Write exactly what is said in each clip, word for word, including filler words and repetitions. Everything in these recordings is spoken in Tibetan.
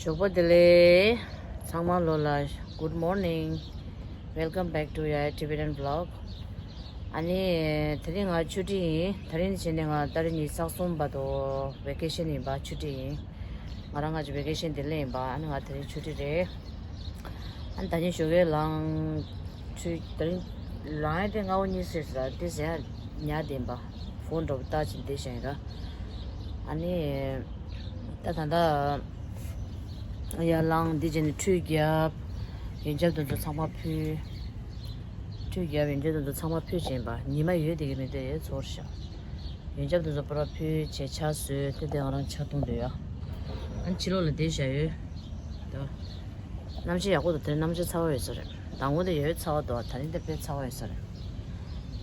ཞོགས་པ་བདེ་ལེགས། ཚང་མ་ལོ་ལ། Good morning. Welcome back to your Tibetan vlog. ཨ་ནི་དེ་རིང་ང་ཆུ་ཊི་ཡིན། དེ་རིང་བྱས་ནས་ང་ཏ་རིག་ཉི་ཤུ་རྩ་གསུམ་བར་དུ་ཝེ་ཀེ་ཤན་ཡིན་པ། ཆུ་ཊི་ཡིན། ང་རང་ང་ཅི་ཝེ་ཀེ་ཤན་བདེ་ལེགས་ཡིན་པ། ཨ་ནི་ང་དེ་རིང་ཆུ་ཊི་རེད། ཨ་ནི་ད་ནི་ཞོགས་ཀས་ལངས། ཆུ་དེ་རིང་ལངས་ཡ་དེ་སྔ་པོ་གཉིད་སད་ཟེར་ར་དེ་ཟེར་ཡ་ཉལ་བསྡད་པ། ཕོན་འདྲ་པོ་ལྟ་བྱས་བསྡད་བཞག་ཡིན་ར། ཨ་ནི་ད་ད་ལྟ་ཡར་ལངས། འདི་བྱས་ནས་ཁྲུས་བརྒྱབ། ཡོན་ཆབ་དེ་ཚོ་ཚང་མ་ཕུལ། ཁྲུས་བརྒྱབ། ཡོན་ཆབ་དེ་ཚོ་ཚང་མ་ཕུལ་བྱས་ཡིན་པ། ཉི་མ་ཡོད་བསྡད་ཀྱི་མི་འདུག་ཡོད་ཚོར་ཤག་ཡོན་ཆབ་དེ་ཚོ་པུ་ར་ཕུལ་བྱས་ཕྱག་བཟོས། དེ་དེ་ང་རང་ཕྱག་གཏོང་འདོད་ཡ། ཨ་ནི་ཕྱི་ལོགས་ལ་བསྡད་བཞག་ཡོད། ད་གནམ་གཤིས་ཡག་པོ་འདུག་དེ་རིང་གནམ་གཤིས་ཚ་བ་ཡོད་ས་རེད། མདང་དགོང་དེ་ཡོད་ཚ་བ་འདུག་དེ་རིང་དེ་དཔེ་ཚ་བ་ཡོད་ས་རེད།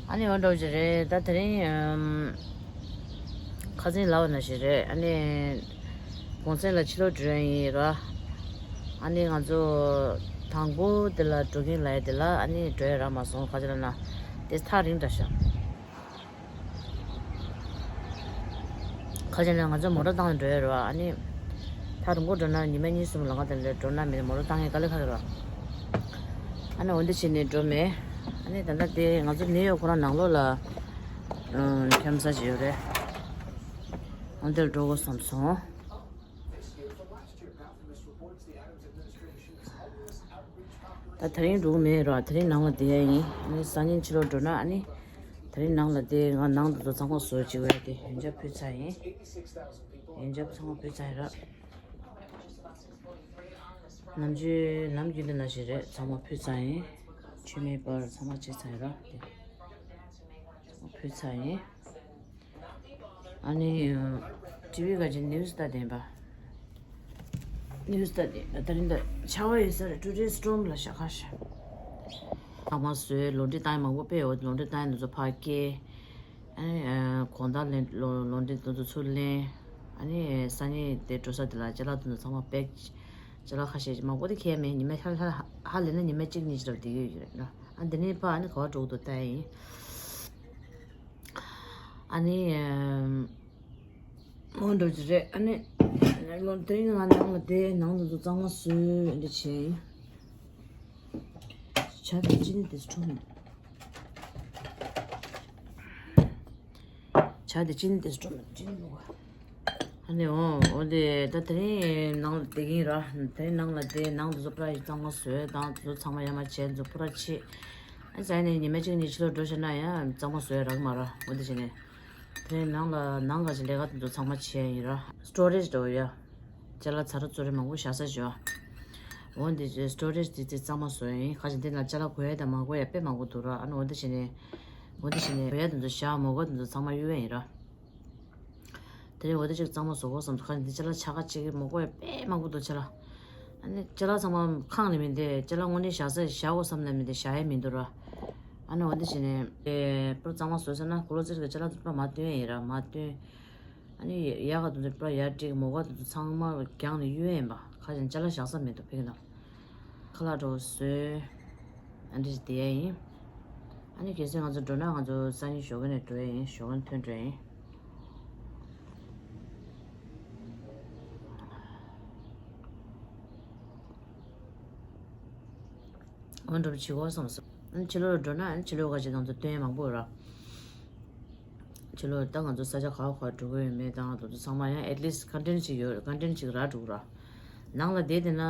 ཨ་ནི་འོ་འདྲ་བོ་ཅིག་རེད། ད་དེ་རིང་ཨམ། ཁ་སང་ལབ་པ་ནང་བཞིན་རེད། ཨ་ནི་གུང་སེང་ལ་ཕྱི་ལོགས་འགྲོ་ཡ་ཡིན་ར། ཨ་ནི་ང་ཚོ་དང་པོ་དེ་ལ་འགྲོ་གིན་ལབ་ཡ་དེ་ལ་ཨ་ནི་འགྲོ་ཡ་རག་མ་སོང་། ག་ཅི་ལབ་ན་དེ་ཐག་རིང་དྲགས་ཤག་ཁ་ཅིག་ནས་ང་ཚོ་མོ་ཊ་བཏང་ནས་འགྲོ་ཡ་རེད་པ། ཨ་ནི་ད་རིང་པོ་འགྲོ་ན་ཉི་མ་གཉིས་གསུམ་ལམ་ཁ་དེ་ལ་འགྲོ་ན་མི་མོ་ཊ་བཏང་ཡ་དཀའ་ལས་ཁག་གི་རེད་པ། ཨ་ནི་འོ་འདི་བྱས་ནས་འགྲོ་མེད། ཨ་ནི་ད་ལྟ་དེ་ང་ཚོ་ནིའུ་ཡོག་ཁོ་རང་ནང་ལོགས་ལ་ཨ་འཁྱམ་ས་ཅིག་ཡོད་རེད། འོ་འདིར་འགྲོ་དགོས་བསམ་སོང་། ད་དེ་རིང་འགྲོ་གི་མེད་ར། དེ་རིང་ནང་ལ་བསྡད་ཡ་ཡིན། ཨ་ནི་སང་ཉིན་ཕྱི་ལོགས་འགྲོ་ན་ཨ་ནི་དེ་རིང་ནང་ལ་བསྡད། ང་ནང་དུ་ཚོ་ཚང་མ་བཟོ་བྱེད་དགོས་ཡ་དེ་ཡོན་ཆབ་ཕུལ་ཚར་ཡིན། ཡོན་ཆབ་ཚང་མ་ཕུལ་ཚར་ཡིན་ར། ནམ་རྒྱུན་ནམ་རྒྱུན་དེ་ནང་བཞིན་རེད། ཚང་མ་ཕུལ་ཚར་ཡིན། མཆོད་མེ་སྦར་ཚང་མ་བྱས་ཚར་ཡིན་ར། དེ་ཕུལ་ཚར་ཡིན། ཨ་ནི་ཊི་ཝི་ག་ཅིག་ནིའུ་སི་ལྟ་བསྡད་པ། ནིའུ་སི་ལྟ་བསྡད། ད་རིང་ད་ཆར་པ་ཡོད་ས་རེད། ཊུ་ཌེ་སི་ཊོརམ་ལབ་ཤག་ཁ་ཤག་ཚང་མ་བཟོས། ལོན་ཌི་བཏང་ཡ་མང་པོ་དཔེ་ཡོད། ལོན་ཌི་བཏང་ཡ་འདི་ཚོ་ཕར་སྐྱེལ། ཨ་ནི་གོང་ཐང་ལེན། ལོན་ལོན་ཌི་འདི་ཚོ་ཚུར་ལེན། ཨ་ནི་སང་ཉིན་དེ་འགྲོ་ས་དེ་ལ་ཅ་ལག་འདི་ཚོ་ཚང་མ་པེག་ཅ་ལག་ཁ་ཤས་མང་པོ་དེ་འཁྱེར་མེད། ཉི་མ་ཧ་ཧ་ཧ་ལས་ན་ཉི་མ་གཅིག་གཉིས་ཅིག་ལ་བསྡད་ཀྱི་ཡོད་རེད་ན། ཨ་འདི་ནས་ཕར་ཨ་ནི་ག་པར་འགྲོ་གི་འདུག་ལྟ་ཡ་ཡིན། ཨ་ནི་ཨམ། མོ་འགྲོ་རྒྱུ་རེད། ཨ་ནི་ལོ་དེ་རིང་ང་ནང་ལ་བསྡད། ནང་དུ་ཚང་མ་བཟོས། འདི་བྱས། ཇ་དེ་ཅི་ནི་དེ་འཁྲུངས། ཇ་དེ་ཅི་ནི་དེ་འཁྲུངས། ཅི་ནི་ལུག་ཨ་ནི་འོ་འོ་དེ་ད་དེ་རིང་ནང་ལ་བསྡད་ཀྱིན་ར། དེ་རིང་ནང་ལ་བསྡད། ནང་དུ་ཚོ་པུ་ར་ཡི་གཙང་མ་བཟོས་དང་དུ་ཚོ་ཚང་མ་ཡར་མར་བྱས། དུ་ཚོ་པུ་ར་ཕྱིས། ཨ་ནི་ཉི་མ་གཅིག་གཉིས་ཕྱི་ལོགས་འགྲོ་ཤེས་ན་ཡང་གཙང་མ་བཟོས་རག་མ་ར། འོ་དེ་བྱས་ནས་དེ་རིང་ནང་ལ་ནང་ག་ཅིག་ལས་ཀ་དུ་ཚོ་ཚང་མ་བྱས་ཡིན་ར། སི་ཊོ་རེཇ་འདྲ་བོ་ཡ། ཅ་ལག་ཚ་རུ་ཚུ་རུ་མང་པོ་བཞག་ས་ཞོ། འོ་འདི་ཚོའི་སི་ཊོ་རེཇ་དེ་ཚོ་གཙང་མ་བཟོས་ཡིན། ཁ་ཅིག་འདི་ན་ཅ་ལག་དགོས་ཡ་དང་མ་དགོས་ཡ་དཔེ་མང་པོ་འདུག་ར། ཨ་ནི་འོ་འདི་བྱས་ནས་འོ་འདི་བྱས་ནས་དགོས་ཡ་དེ་ཚོ་བཞག་མ་དགོས་དེ་ཚོ་ཚང་མ་གཡུག་ཡ་ཡིན་ར། དེ་རིང་འོ་འདི་ཅིག་གཙང་མ་བཟོ་དགོས་བསམ་སོང་། ཁ་ཅིག་འདི་ཅ་ལག་ཆ་ག་ཅིག་མ་དགོས་ཡ་དཔེ་མང་པོ་འདུག་ཅ་ལག་ཨ་ནི་ཅ་ལག་ཚང་མ་ཁང་ནས་མི་འདེད། ཅ་ལག་དངོས་གནས་བཞག་ས་བཞག་དགོས་བསམ་ན་མི་འདེད། བཞག་ཡ་མི་འདུག་ར། ཨ་ནི་འོ་འདི་བྱས་ནས་ཨེ་པུར་གཙང་མ་བཟོས་ཚར་ན་ཀོ་ལོ་ཛེཊ་གི་ཅ་ལག་ཚང་མ་མར་བཏོན་ཡ་ཡིན་ར། མར་བཏོན། ཨ་ནི་ཡ་ག་དེ་ཚོ་པུ་ར་ཡར་བསྒྲིགས། མོ་ག་དེ་ཚོ་ཚང་མ་རྒྱང་ནས་གཡུག་ཡིན་པ། ཁ་ཅིག་ཅ་ལག་བཞག་ས་མི་འདུག་ཕ་གི་ནང་། ཁ་ལག་འདྲ་བོ་བཟོས། ཨ་འདྲ་ཞིག་བསྡད་ཡ་ཡིན། ཨ་ནི་གལ་སྲིད་ང་ཚོ་འགྲོ་ན་ང་ཚོ་སང་ཉིན་ཞོགས་ཀ་ནས་འགྲོ་ཡ་ཡིན། ཞོགས་ཀ་ནས་ཐོན་འགྲོ་ཡ་ཡིན། འོ་འདྲ་བྱེད་དགོས་བསམ་སོང་། ཨ་ནི་ཕྱི་ལོགས་ལ་འགྲོ་ན་ཨ་ནི་ཕྱི་ལོགས་ག་ཅིག་ང་ཚོ་སྟོན་ཡ་མང་པོ་ཡོད་ར། ཕྱི་ལོགས་ད་ང་ཚོ་ས་ཆ་ག་བ་ག་བ་འགྲོ་གི་ཡོད་མེད་དང་དེ་ཚོ་ཚང་མ་ཡང་at least content ཅིག་ཡོད། content ཅིག་རག་འགྲོ་གི་ར། ནང་ལ་བསྡད་བསྡད་ན་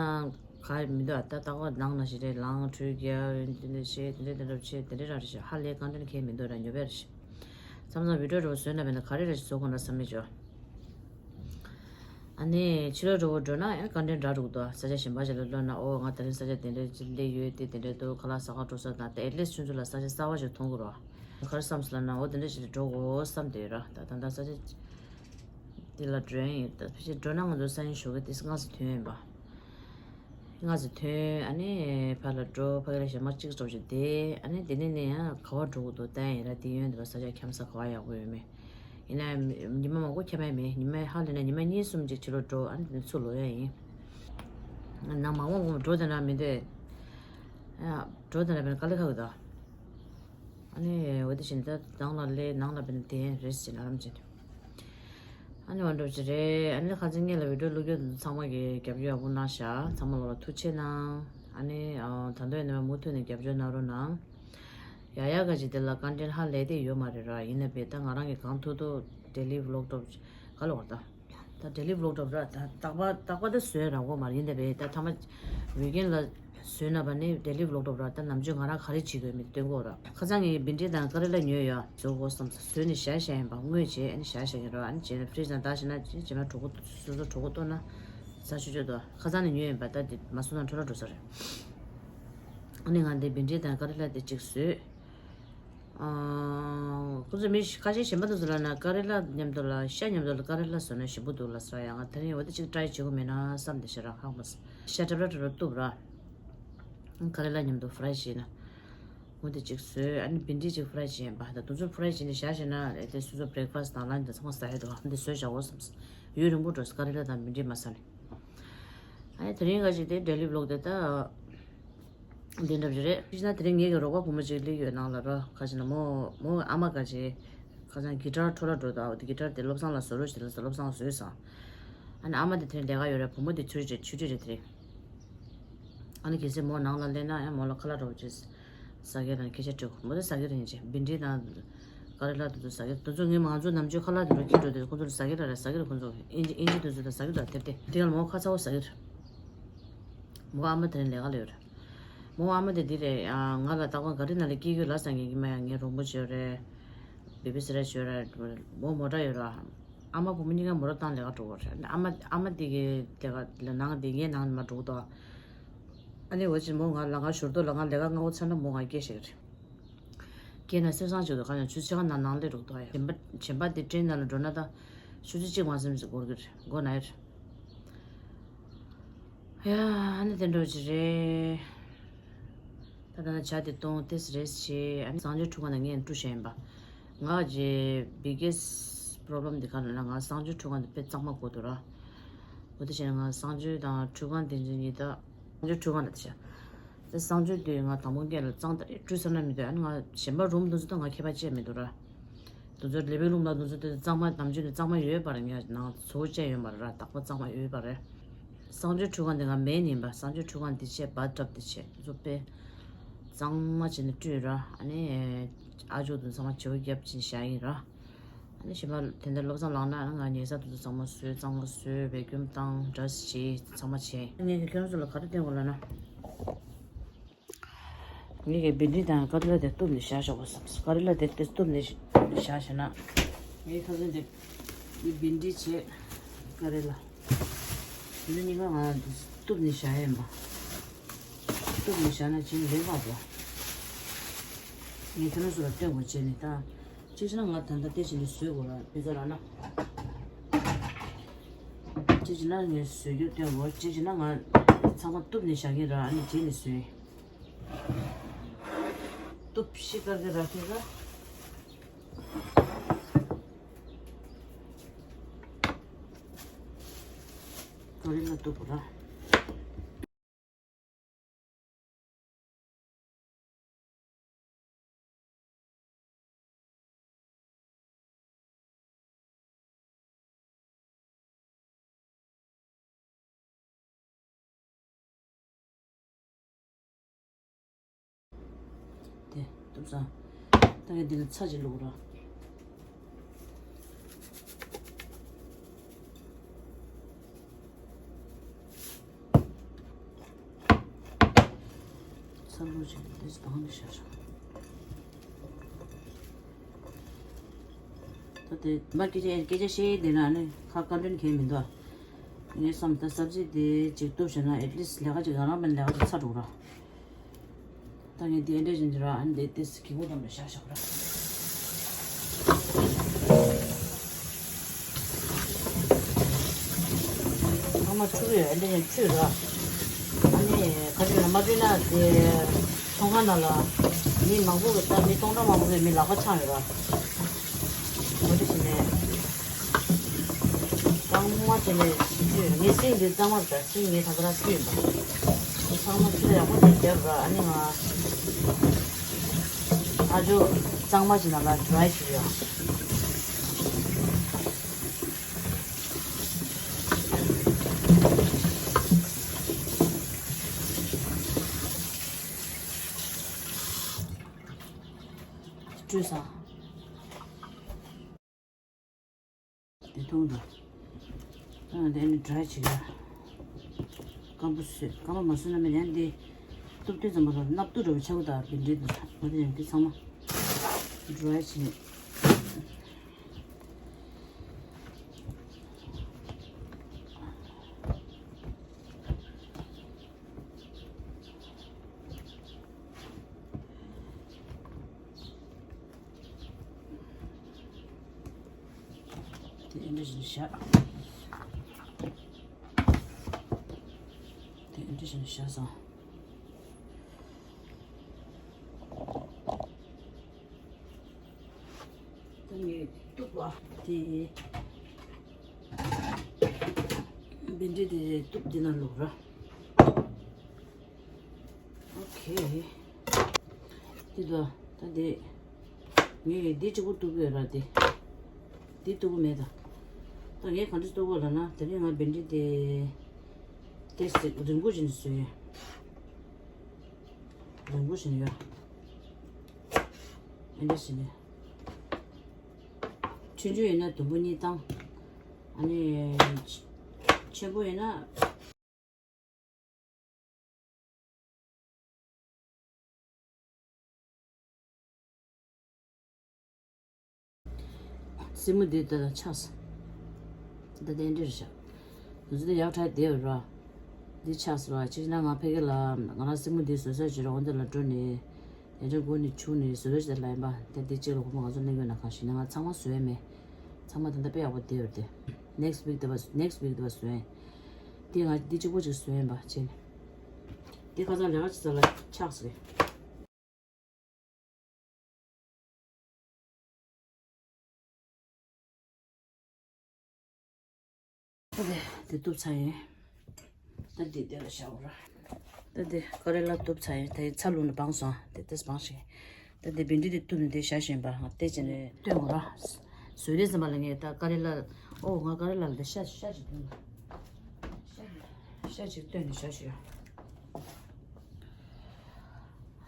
ག་མི་འདུག་ཨ་ད་ལྟ་བ་ནང་ན་ཞིག་རེད། ལངས་ཁྲུས་རྒྱབ་དེ་འདྲ་བྱེད། དེ་འདྲ་དེ་འདྲ་བྱེད། དེ་འདྲ་ར་རེད་ཤག་ཧ་ལས་content གང་ཡང་མི་འདུག་ར། ཉོབ་ཡ་རེད་ཤག་མཚམས་མཚམས་video འདྲ་བོ་བཟོས་ན་མེད་ན་ག་རེ་ར་ཞིག་བཟོ་དགོས་ན་བསམ་མེད་བྱོས། ཨ་ནི་ཕྱི་ལོགས་འདྲ་བོ་འགྲོ་ན་ཡང་content རག་འགྲོ་གི་འདུག་ས་ཆ་གཞན་པ་ཞིག་ལ་ལོག་ན་ཨོ་ང་དེ་རིང་ས་ཆ་དེ་འདྲ་ཅིག་སླེབས་ཡོད། དེ་དེ་འདྲ་འདུག་ཁ་ལག་ཟ་ག་འགྲོ་ས་དང་དེ་at least ཁྱོད་ཚོ་ལ་ས་ཆ་གསར་པ་ཞིག་མཐོང་གི་རེད། ག་རེ་བསམ་སོང་ལབ་ན་ཨོ་དེ་འདྲ་ཞིག་ལ་འགྲོ་དགོས་བསམ་བསྡད་ཡོད་ར། ད་ད་ལྟ་ས་ཆ་དེ་ལ་འགྲོ་ཡ་ཡིན། ད་ཕལ་ཆེར་འགྲོ་ན་ང་ཚོ་སང་ཉིན་ཞོགས་ཀས་དེ་སྔ་ས་ཐོན་ཡིན་པ། སྔ་ས་ཐོན། ཨ་ནི་ཕར་ལ་འགྲོ། ཕ་གི་ལ་ཞག་མ་གཅིག་ཙམ་ཞིག་བསྡད། ཨ་ནི་དེ་ནས་ནས་ཡང་ག་བ་འགྲོ་དགོས་འདུག་ལྟ་ཡ་ཡིན་ར། དེ་ཡོན་དེ་བ་ས་ཆ་འཁྱམ་ས་ག་བ་ཡག་པོ་ཡོད་མེད། ཡིན་ན་ཉི་མ་མང་པོ་འཁྱམ་ཡ་མེད། ཉི་མ་ཧ་ལས་ན་ཉི་མ་གཉིས་གསུམ་ཅིག་ཕྱི་ལོགས་འགྲོ། ཨ་ནི་དེ་ནས་ཚུར་ལོག་ཡ་ཡིན། ནང་མང་མང་འགྲོ་དེ་འདྲ་མི་འདུག་འགྲོ་དེ་འདྲ་མེད་ན་དཀའ་ལས་ཁག་གི་འདུག་ཨ་ནི་འོ་དེ་བཞིན་ད་ནང་ལ་སླེབས། ནང་ལ་བས་ན་དེ་རེས་བྱེད་ན་ཨ་རམ་བྱེད། ཨ་ནི་འོ་འདྲ་ཅིག་རེད། ཨ་ནི་ཁ་སང་སྔོན་ལ་བི་ཌིའོ་བླུག་རྒྱུ་ཚང་མ་གིས་རྒྱབ་སྐྱོར་ཡག་པོ་གནང་ཤག་ཚང་མ་ལོག་ལ་ཐུགས་རྗེ་གནང་། ཨ་ནི་ཨ་ད་དུང་ཡིན་ན་མུ་མཐུད་ནས་རྒྱབ་སྐྱོར་གནང་རོགས་གནང་། ཡ་ཡ་ག་ཅིག་དེ་ལ་ཀོན་ཊེན་ཧ་ལས་དེ་ཡོད་མ་རེད་ར། ཡིན་ན་བས་ད་ང་རང་གིས་གང་ཐུབ་ཐུབ་ཌེ་ལི་བི་ལོག་འདྲ་ག་ལ་བར་ད། ད་ཌེ་ལི་བི་ལོག་འདྲ་ར། ད་རྟག་པ་རྟག་པ་ད་བཟོས་རག་གོ་མ་རེད། ཡིན་ན་བས་ད་ཐ་མ་ཝི་ཀེན་ལ་བཟོས་ན་བ་ནི་ཌེ་ལི་བི་ལོག་འདྲ་ར། ད་ནམ་རྒྱུན་ང་རང་ག་རེ་བྱེད་དགོས་མིན་སྟོན་གོ་ར། ཁ་སང་ངས་བྷིན་ཌི་དང་ཀ་རེ་ལ་ཉོས་ཡོད། བཟོ་དགོས་བསམ་ས་བཟོས་ནས་བཞག་བཞག་ཡིན་པ། བརྔོས་བྱས་ཨ་ནི་བཞག་བཞག་ཡིན་ར། ཨ་ནི་རྗེས་ནས་ཕི་རིཇ་ནང་བཏང་བཞག་ན་རྗེས་མ་གྲོད་ཁོག་སོ་སོ་གྲོད་ཁོག་ལྟོགས་ན་ཟ་ཆོག་ཆོག་འདུག་ཁ་སང་ནས་ཉོས་ཡིན་པ། ད་དེ་མ་བཟོས་ན་འཕྲོ་བརླག་འགྲོ་ས་རེད། ཨ་ནི་ང་འདི་བྷིན་ཌི་དང་ཀ་རེ་ལ་དེ་གཅིག་བཟོས། ཨ། ཁོ་ཚོ་མི་ཁ་ཤས་གཞན་པ་དེ་ཚོ་ལ་ན་ཀ་རེ་ལ་མཉམ་དུ་ལ་ཤ་མཉམ་དུ་ལ་ཀ་རེ་ལ་བཟོས་ན་ཞིམ་པོ་འདུག་ལབ་ས་ར། ཡང་ང་དེ་རིང་འོ་དེ་གཅིག་ཊ་རའི་བྱེད་དགོས་མེད་ན་བསམ་དེ་ཤ་ར་ཧང་མ་སོང་། ཤ་ཊབ་ཊབ་ཊབ་གཏུབ་ར། ཀ་རེ་ལ་མཉམ་དུ་ཕ་རའི་བྱས་ན། འོ་དེ་གཅིག་བཟོས། ཨ་ནི་བྷིན་ཌི་གཅིག་ཕ་རའི་བྱས་ཡིན་པ། ད་དེ་ཚོ་ཕ་རའི་བྱས་ནས་བཞག་བཞག་ན་དེ་སོ་སོ་བྷི་རེག་ཕ་སི་དང་ལན་ཆི་དང་ཚང་མ་ཟ་ཡ་འདུག་ཨ་འདི་བཟོས་བཞག་འོ་བསམ་སོང་། ཡུན་རིང་པོ་འགྲོ་སོང་ཀ་རེ་ལ་དང་བྷིན་ཌི་མ་ཟ་ནས། ཨ་ནི་དེ་རིང་ག་ཅིག་དེ་ཌེ་ལི་བི་ལོག་དེ་ད། འདི་འདྲ་ཞིག་རེད། ཅི་ན་དེ་རིང་ངེད་ཀྱི་རོགས་པ་བུ་མོ་ཅིག་སླེབས་ཡོད་ནང་ལ་ར། ཁ་ཅིག་ན་མོ་མོ་ཨ་མ་ག་ཅིག་ཁ་སང་གི་ཊར་འཕྲོ་བརླག་འགྲོ་དུས་གི་ཊར་དེ་བློ་བཟང་ལ་བཟོ་རོགས་ཞེས་ལབ་ས་བློ་བཟང་བཟོས་སོང་། ཨ་ནི་ཨ་མ་དེ་དེ་རིང་ལས་ཀ་ཡོད་རེད། བུ་མོ་དེ་ཆུ་རེད་ཆུ་ཊི་རེད་དེ་རིང་། ཨ་ནི་གལ་སྲིད་མོ་ནང་ལ་སླེབས་ན་ཡང་མོ་ལ་ཁ་ལག་འདྲ་པོ་ཅིག་ཟ་གི་ར་ནི་སྐད་ཆ་དྲི་དགོས། མོ་དེ་ཟ་གི་ར་ཡིན་ཅེ་བྷིན་ཌི་དང་། ཀ་རེ་ལ་དེ་ཚོ་ཟ་གི་ར། དེ་ཚོ་ངས་མང་ཚོ་ནམ་རྒྱུན་ཁ་ལག་དེ་འདྲ་ཁྱེར་འགྲོ་དུས་ཁོ་ཚོ་ལ་ཟ་གི་ར་ར་ཟ་གི་ར། ཁོ་ཚོ་ཨིན་ཇི་ཨིན་ཇི་དེ་ཚོ་ད་ཟ་གི་ར་དེ་དེ་དེ་ཡང་མོ་ཁ་ཚ་བོ་ཟ་གི་ར། མོ་ཨ་མ་དེ་རིང་ལས་ཀ་ལ་ཡོད་ར། མོ་ཨ་མ་དེ་འདི་རེད། ང་ལ་ད་གོང་ག་རེ་ན་ལས་སྐྱེས་རྒྱུ་ལ་སང་ངེ་གི་མ་ཡང་ངའི་རོང་པོ་ཅིག་ཡོད་རེད། བེ་བི་སི་ཊར་ཅིག་ཡོད་རེད། མོ་མོ་ཊ་ཡོད་ར། ཨ་མ་བུ་མོ་གཉིས་ཀ་མོ་ཊ་བཏང་ལས་ཀ་འགྲོ་གི་རེད། ཨ་མ་ཨ་མ་དེ་གི་ལས་ཀ་ལ་ནང་དེ་ངའི་ནང་ནས་མ་འགྲོ་གི་འདུག་ཨ་ནི་འོ་ཅི་མོ་ང་ལ་ང་ཞོར་དུ་ལ་ང་ལས་ཀ་སྔ་བོ་ཚར་ན་མོ་ང་སྐྱེལ་བྱེད་གི་རེད། སྐྱེལ་ན་སེམས་བཟང་ཅིག་འདུག་ག་ཡང་ཆུ་ཚོད་ཕྱེད་ཀ་ནང་ནང་སླེབས་འགྲོ་གི་འདུག་ཡ་གཞན་པ་གཞན་པ་དེ་ཊེན་ནང་ལ་འགྲོ་ན་ད་ཆུ་ཚོད་གཅིག་མ་ཟིན་ཙམ་འགོར་གི་རེད། མགོ་ན་ཡོད་རེད། ཡ། ཨ་ནི་དེ་འདྲ་ཅིག་རེད། ད་ལྟ་ན་ཇ་དེ་བཏུང་ཏེས་རེས་བྱས། ཨ་ནི་གསང་སྤྱོད་ཁྲུས་ཁང་ནང་ངས་བཀྲུ་བྱས་ཡིན་པ། ང་གི་བྷི་གེ་སི་པོ་རོབ་ལེམ་དེ་ག་ལ་ན་ང་གསང་སྤྱོད་ཁྲུས་ཁང་དེ་དཔེ་གཙང་མ་དགོས་འདུག་ར། འོ་དེ་བྱས་ན་ང་གསང་སྤྱོད་དང་ཁྲུས་ཁང་དེ་ཚོ་གཉིས་ད། གསང་སྤྱོད་ཁྲུས་ཁང་ལ་དེ་བྱས། དེ་གསང་སྤྱོད་དེ་ང་དང་པོ་སྐད་ལ་གཙང་ད་བཀྲུས་ཚར་ན་མི་འདུག་ཨ་ནི་ང་གཞན་པ་རུམ་དེ་ཚོ་ད་ང་ཁྱད་པར་ཅི་ཡང་མི་འདུག་ར། དེ་ཚོ་ལི་བིང་རུམ་ལ་དེ་ཚོ་དེ་གཙང་མ་ནམ་རྒྱུན་ནས་གཙང་མ་ཡོད་པ་རེད། ངས་ནང་བཟོ་བཅས་ཡོད་མ་རེད་ར། དག་པ་གཙང་མ་ཡོད་པ་རེད། གསང་སྤྱོད་ཁྲུས་ཁང་དེ་ང་མེན་ཡིན་པ། གསང་སྤྱོད་ཁྲུས་ཁང་དེ་བྱས་བཱ་ཐི་ཊབ་དེ་བྱས་དེ་ཚོ་དཔེ་གཙང་མ་བྱས་ནས་བཀྲུས་ར། ཨ་ནི་ཨ་ཅོ་དེ་ཚང་མ་བྱེ་བ་བརྒྱབ་ཅིང་བཞག་ཡིན་ར། ཨ་ནི་ཞིམ་པ་དེ་འདྲ་བློ་བཟང་ལངས་ན་ང་ཉལ་ས་དེ་ཚོ་ཚང་མ་བཟོས། གཙང་མ་བཟོས། བེ་ཀུམ་བཏང་། བྷ་ར་ཤི་བྱས། ཚང་མ་བྱས། ངས་ཀྱི་ཁྱོད་རང་ཚོ་ལ་ག་རེ་སྟོན་དགོས་ལབ་ན། ངས་ཀྱི་བྷིན་ཌི་དང་ཀ་རེ་ལ་དེ་གཏུབ་ནས་བཞག་ཆོག་པ་བསམ། ཀ་རེ་ལ་དེ་དེ་གཏུབ་ནས་བཞག་བྱས་ན། ངས་ཁ་སང་དེ་བྷིན་ཌི་བྱས་ཀ་རེ་ལ། དེ་ཚོ་གཉིས་ཀ་ང་གཏུབ་ནས་བཞག་ཡིན་པ། གཏུབ་ནས་བཞག་ན་བྱིན་ལེན་པ་འགྲོ། ངས་ཁྱོད་རང་ཚོ་ལ་སྟོན་དགོས་བྱས་ནས་ད། གཅིག་བྱས་ན་ང་ད་ལྟ་དེ་བྱས་ནས་བཟོས་དགོས་ར་བི་ཛ་ལ་ན། གཅིག་བྱས་ན་ངས་བཟོས་རྒྱུ་སྟོན་དགོས། གཅིག་བྱས་ན་ང་ཚང་མ་གཏུབ་ནས་བཞག་གི་ར། ཨ་ནི་རྗེས་ནས་བཟོས། གཏུབ་ཤི་དཀར་གི་ར་ཁྱེད་ཀ། ཀ་རེ་ལ་གཏུབ་དགོས་ར། དེ་གཏུབ་ས། ད་ངས་འདི་ལ་ཚྭ་ཅིག་བླུགས་ར། ཚྭ་བླུགས་བྱས་ནས་དེ་སྦང་ནས་བཞག་བཞག་ད་དེ་མ་སྐད་ཆ་སྐད་ཆ་བཤད་ཡས་དེ་ན་ནི་ཁ་བཀའ་དྲིན་གང་ཡང་མི་འདུག་ངས་བསམ་ད་སབ་ཇི་དེ་ཅིག་གཏུབ་བྱས་ན་ཨེ་ཊི་ལིསི་ཊི་ལས་ཀ་ཅིག་རང་རང་མིན་ལས་ཀ་ཅིག་ཚར་འགྲོ་ར། ད་ངས་འདི་ཨེ་འདྲ་བཞིན་གྱི་ར། ཨ་ནི་འདི་ཏིས་གི་གུ་དམ་ལ་བཞག་བཞག་ར། ཚང་མ་འཁྲུ་གི་ཡོད། ཨེ་འདྲ་བཞིན་འཁྲུས་ར། ཨ་ནི་ག་རེ་ལ་མ་འཁྲུས་ན་དེ་ཚོང་ཁང་ནང་ལ་མི་མང་པོ་གི་ད་མི་སྟོང་ཕྲག་མང་པོ་གི་མི་ལག་པ་འཆང་ཡོད་ར། འོ་དེ་བྱས་ནས། གཙང་མ་བྱས་ནས་བཀྲུས། ངའི་སིང་འདི་གཙང་མ་རེད། ད་སིང་ངས་ད་ག་རང་བཀྲུས་ཡིན་པ། ཚང་མ་ཆུ་ཡག་པོ་ཅིག་བརྒྱབ་ར། ཨ་ནི་ང་ཨ་ཇོ་གཙང་མ་ཅིག་ནང་ལ་ཌི་རའི་བྱེད་ཡོད། བཀྲུས་སོང་། དེ་འཐུང་དང་། ཨ་དེ་ནི་ཌ་རའི་བྱེད་ཡ། སྐམ་པོ་བཟོས། སྐམ་པོ་མ་བཟོས་ན་མི་ཉན་དེ། གཏུབ་དུས་ཙམ་པ་ལ་སྣབས་སྡུག་འདྲ་བོ་ཆགས་ཀྱི་འདུག་བཻ་ཌི་དེ་ལ་མ་དེ་ཡང་དེ་ཚང་མ་ཌ་རའི་བྱས་ནས། དེ་འདྲ་བྱས་ནས་བཞག་དེ་འདྲ་བྱས་ནས་བཞག་སོང་། ད་ངས་གཏུབ་པ་དེ། བཻ་ཌི་དེ་གཏུབ་དེ་ན་བླུགས་ར། ཨོ་ཁེ། དེ་ད་ད་དེ། ངས་འདི་གཅིག་པོ་གཏུབ་ཡོད་ར་དེ། འདི་གཏུབ་པོ་མེད་ད། ད་ངས་ག་འདྲ་གཏུབ་པོ་ལབ་ན་དེ་རིང་ང་བཻ་ཌི་དེ། དེ་ཟེར་རིང་པོ་ཞིག་བཟོས། རིང་པོ་ཞིག་ཡོད། འདི་འདྲ་ཞིག་ནས། ཆུང་ཆུང་ཡིན་ན་དུམ་བུ་གཉིས་བཏང་། ཨ་ནི། ཆེན་པོ་ཡིན་ན། སེན་མོ་འདི་ད་ལྟ་ཆགས་སོང་། ད་ལྟ་འདི་འདྲ་རེད་ཤག་དུས་ཚོད་ཡག་ཕྲ་བསྡད་ཡོད་ར། འདི་ཆགས་སོང་ར། ཕྱིན་ན་ང་ཕ་གི་ལ་ང་རང་སེན་མོ་འདི་བཟོ་ས་བྱེད་ར། འོ་འདི་ལ་འགྲོ་ནས། དེ་འདྲ་སྒོ་ནས་ཆུང་ནས་བཟོ་བའི་ཆེད་ལ་ཡིན་པ། དེ་འདི་གཅིག་ལ་ཁོ་མོ་ང་ཚོ་གླེང་ཡོད་ན་གང་ཞིག་ན། ང་ཚང་མ་བཟོས་མེད། ཚང་མ་ད་ལྟ་དཔེ་ཡག་པོ་བསྡད་ཡོད་དེ། ནེག་སི་ཝིག་དེ་བ་ནེག་སི་ཝིག་དེ་བ་བཟོས། དེ་ང་འདི་གཅིག་པོ་ཅིག་བཟོས་ཡིན་པ་བྱས་ནས། དེ་ཁ་སང་ལས་ཀ་བྱེད་ས་ལ་ཆགས་སོང་། ད་དེ་དེ་གཏུབ་ཚར་ཡིན། ད་དེ་དེ་ལ་བཞག་ར། ད་དེ་ཀ་རེ་ལ་གཏུབ་ཚར་ཡིན། དེ་ཚ་ལུང་ནས་སྦངས་སོང་། དེ་ཏེས་སྦངས་ཤིང་། ད་དེ་བཻ་ཌི་དེ་གཏུབ་ནས་དེ་བཞག་བཞིན་པ་ང་བལྟས་བྱས་ནས་སྟོན་དགོས་ར། བཟོས་དུས་ཙམ་པ་ལ་ངས་ད་ཀ་རེ་ལ། ཨོ་ང་ཀ་རེ་ལ་ལ་དེ་ཤ་ཤ་ཞིག་བཏུང་། ཤ་ཞིག་བཏོན་ནས་བཞག་ཞིག་ཡོད།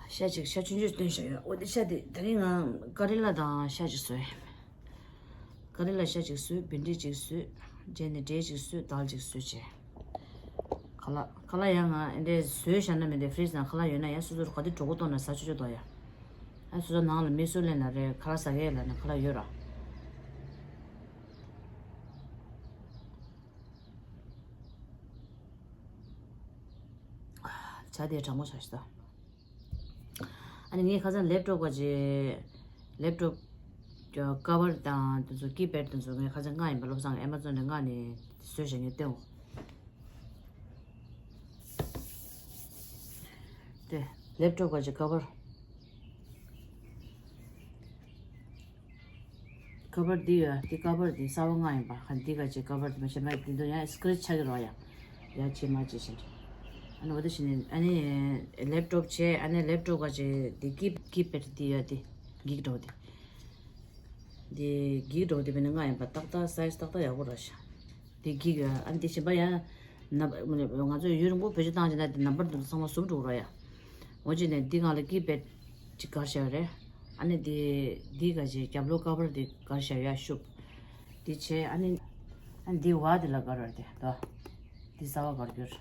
ཤ་ཅིག་ཤ་ཆུང་ཆུང་བཏོན་བཞག་ཡོད། འོ་དེ་ཤ་དེ་དེ་རིང་ང་ཀ་རེ་ལ་དང་ཤ་ཅིག་བཟོས། ཀ་རེ་ལ་ཤ་ཅིག་བཟོས། བཻ་ཌི་ཅིག་བཟོས། རྗེས་ནས་འབྲས་ཅིག་བཟོས། དལ་ཅིག་བཟོས་བྱས། ཁ་ལག་ཁ་ལག་ཡང་ང་འདྲས་བཟོས་བཞག་ན་མི་འདྲ། ཕི་རིཇ་ནང་ཁ་ལག་ཡོད་ན་ཡང་སོ་སོར་ག་དུས་འགྲོ་གི་གཏོང་ན་ཟ་ཆོག་ཆོག་འདུག་ཡ། ཨ་སོ་སོ་ནང་ལ་མི་གསོལ་ལེན་ལ་རེད། ཁ་ལག་ཟ་གི་ལ་ན་ཁ་ལག་ཡོད་ར། ཇ་དེ་གྲང་མོ་ཆགས་ཤི་ད། ཨ་ནི་ངས་ཁ་སང་ལེབ་ཀྲོབ་ག་ཅེ། ལེབ་ཀྲོབ་ཀྱི་ཀ་བར་དང་དེ་ཚོ་ཀི་པེཌ་དེ་ཚོ་ངས་ཁ་སང་མངགས་ཡིན་པ། བློ་བཟང་གི་ཨེ་མ་ཛོན་ནས་མངགས་ནས་བཟོས་བཞག་ངས་སྟོན། དེ་ལེབ་ཀྲོབ་ག་ཅེ་ཀ་བར། ཀ་བར་འདི་ཡོད། འདི་ཀ་བར་འདི་གསར་པ་མངགས་ཡིན་པ། ཁ་འདི་ག་ཅིག་ཀ་བར་འདི་མ་ཤེས་མ་འདི་ཚོ་ཡང་སི་ཀེ་རེཆ་ཆགས་ཀྱི་རོགས་ཡ། ཡ་ཅེ་མ་ཅེ་ཞིག་ཨ་ནི་འོ་དེ་བྱས་ནས་ཨ་ནི་ལེབ་ཀྲོབ་བྱས། ཨ་ནི་ལེབ་ཀྲོབ་ག་ཅིག་འདི་ཀིབ་ཀིབ་པེཌ་འདི་ཡོད། འདི་གིག་འགྲོ་འདི། འདི་གིག་འགྲོ་འདི་བས་ནི་མངགས་ཡིན་པ། ཏག་ཏག་སའི་ཛི་ཏག་ཏག་ཡག་པོ་རག་ཤག་འདི་གིག་ཡོད། ཨ་ནི་འདི་གཞན་པ་ཡང་ནམ་ང་ཚོ་ཡུན་རིང་པོ་བེད་སྤྱོད་བཏང་བྱས་ན་འདི་ནམ་བར་འདི་ཚང་མ་ཟུམ་འགྲོ་ར་ཡ། འོ་བྱས་ནས་འདི་སྒང་ལ་ཀིབ་པེཌ་ཅིག་བསྒར་བཞག་ཡོད་རེད། ཨ་ནི་འདི་འདི་ག་ཅིག་རྒྱབ་ལོགས་ཀ་བར་འདི་བསྒར་བཞག་ཡ་ཤུབ། འདི་བྱས་ཨ་ནི་ཨ་ནི་འདི་བ་འདི་ལ་བསྒར་བ་རེད་དོ། འདི་གསར་པ་བསྒར་རྒྱུར།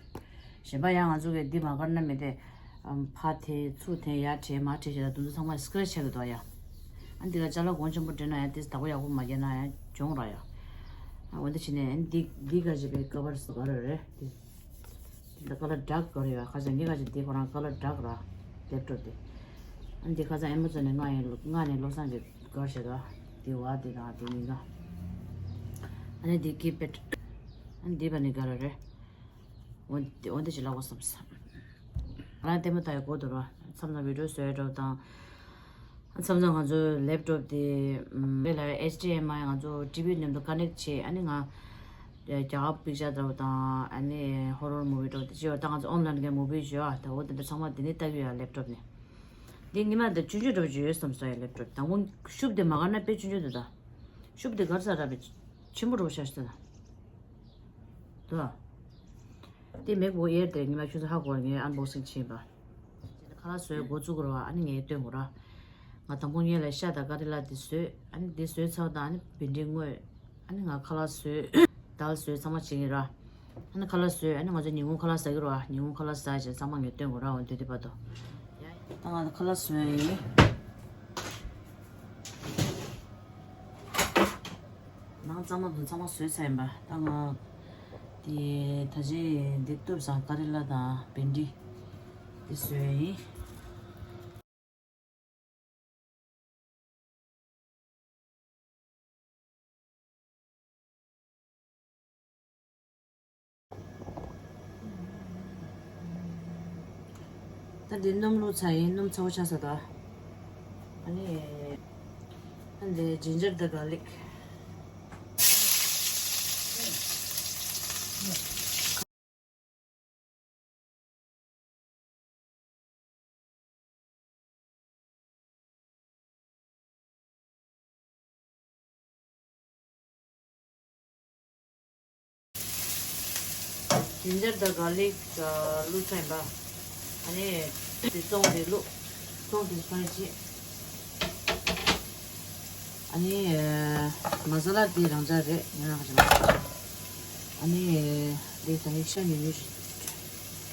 གཞན་པ་ཡང་ང་ཚོ་གིས་འདི་མ་བསྒར་ན་མི་བདེ། ཨམ་ཕར་འཐེན་ཚུར་འཐེན་ཡར་བྲེས་མར་བྲེས་བྱས་ལ་དུང་ཚོ་ཚང་མ་སི་ཀེ་རེཆ་ཆགས་ཀྱི་འདུག་ཡ། ཨ་འདི་ལ་ཅ་ལག་གོང་ཆེན་པོ་སྤྲད་ན་ཡང་དེ་བདག་པོ་ཡག་པོ་མ་བརྒྱབ་ན་ཡང་གྱོང་རག་ཡ། ཨ་འོ་འདི་བྱས་ནས་ཨ་ནི་འདི་འདི་ག་ཅིག་པའི་ཀ་བར་བསྒར་བ་རེད་དེ། འདི་ཀ་ལར་ཌག་ཀ་རེད་ཡ། ཁ་ཤས་ངའི་ཁ་ཤས་འདི་ཁོ་རང་ཀ་ལར་ཌག་ར། ལེབ་ཀྲོབ་དེ། ཨ་འདི་ཁ་སང་ཨེ་མ་ཛོན་ནས་མངགས་ཡིན། མངགས་ནས་བློ་བཟང་གིས་བསྒར་བཞག་ད། འདི་བ་འདི་དང་འདི་གཉིས་ཀ་ཨ་ནི་འདི་ཀིབ་པེཌ། ཨ་ནི་འདི་བ་ནི་བསྒར་ར་རེད། འོ་འདི་འོ་འདི་ཅིག་ལབ་དགོས་བསམ་སོང་། ང་རང་ལྟད་མོ་ལྟ་ཡག་དགོས་འདུག་ར། མཚམས་མཚམས་བི་ཌི་ཡོ་བཟོ་ཡག་འདྲ་བོ་དང་། མཚམས་མཚམས་ང་ཚོའི་ལེབ་ཀྲོབ་དེ་ཨམ་དེ་ལ་ཨེཆ་ཌི་ཨེམ་ཨའི་ང་ཚོ་ཊི་ཝི་མཉམ་དུ་ཀ་ནེག་བྱས། ཨ་ནི་ང་རྒྱ་གར་པིག་ཅར་འདྲ་བོ་དང་། ཨ་ནི་ཧོ་རོར་མུ་ཝི་འདྲ་བོ་དེ་ཅི་ཡོད་ད། ང་ཚོ་ཨོན་ལན་གི་མུ་ཝི་ཅི་ཡོད་ད། འོ་དེ་འདྲ་ཚང་མ་དེ་ནས་ལྟ་གི་ཡོད་ལེབ་ཀྲོབ་ནས། འདི་ཉི་མ་འདི་ཆུང་ཆུང་འདྲ་བོ་ཅིག་ཡོད་བསམ་སོང་ཡ། ལེབ་ཀྲོབ་དང་པོ་ཤུབ་དེ་མ་བསྒར་ན་དཔེ་ཆུང་ཆུང་འདུག་ད། ཤུབ་དེ་བསྒར་ཚར་ར་བས་ཆེན་པོ་འདྲ་བོ་ཤར་སོང་ད། དེ་མེག་བུག་ཨེར་དེ་ཉི་མ་ཆུ་ཚོད་ཧ་གོ་ངས་ཨན་བོག་སིང་བྱས་པ། ཁ་ལག་བཟོས་འགོ་བཙུགས་རོགས། ཨ་ནི་ངས་སྟོན་དགོས་ར། ང་དང་པོ་ཉིད་ལ་ཤ་དང་ཀ་རི་ལ་དེ་བཟོས། ཨ་ནི་དེ་བཟོས་ཚར་དང་ཨ་ནི་བིན་ཌི་བརྔོས། ཨ་ནི་ང་ཁ་ལག་བཟོས། དཱལ་བཟོས་ཚང་མ་བྱེད་ཀྱི་ར། ཨ་ནི་ཁ་ལག་བཟོས། ཨ་ནི་ང་ཚོ་ཉིན་གུང་ཁ་ལག་ཟ་གི་ར། ཉིན་གུང་ཁ་ལག་ཟ་བྱས་ཚང་མ་ངས་སྟོན་དགོས་ར། འོ་དེ་དུས་བར་དུ། ད་ང་ཁ་ལག་བཟོས་ཡིན། ནང་གཙང་མ་འདུག་ཚང་མ་བཟོས་ཚར་ཡིན་པ། ད་ང་དེ་ད་ཅི་འདི་གཏུབ་སང་ཀ་རི་ལ་དང་བིན་ཌི་འདི་བཟོས་ཡིན། ད་འདི་སྣུམ་བླུགས་ཚར་ཡིན། སྣུམ་ཚ་བོ་ཆགས་ས་ད། ཨ་ནི་ཨ་འདི་ཇིན་ཇར་དང་གར་ལིག་ཇིན་ཇར་དང་གར་ལིག་བླུགས་ཚར་ཡིན་པ། ཨ་ནི་དེ་བཙོང་དེ་བླུགས། བཙོང་དེ་སྤར་བྱེད། ཨ་ནི་མ་ས་ལ་དེ་རང་འཇགས་རེད། ང་རང་ག་ཅི་མ་ཨ་ནི་དེ་ད་ནི་ཤ་ཉུང་ཉུང་ཞིག་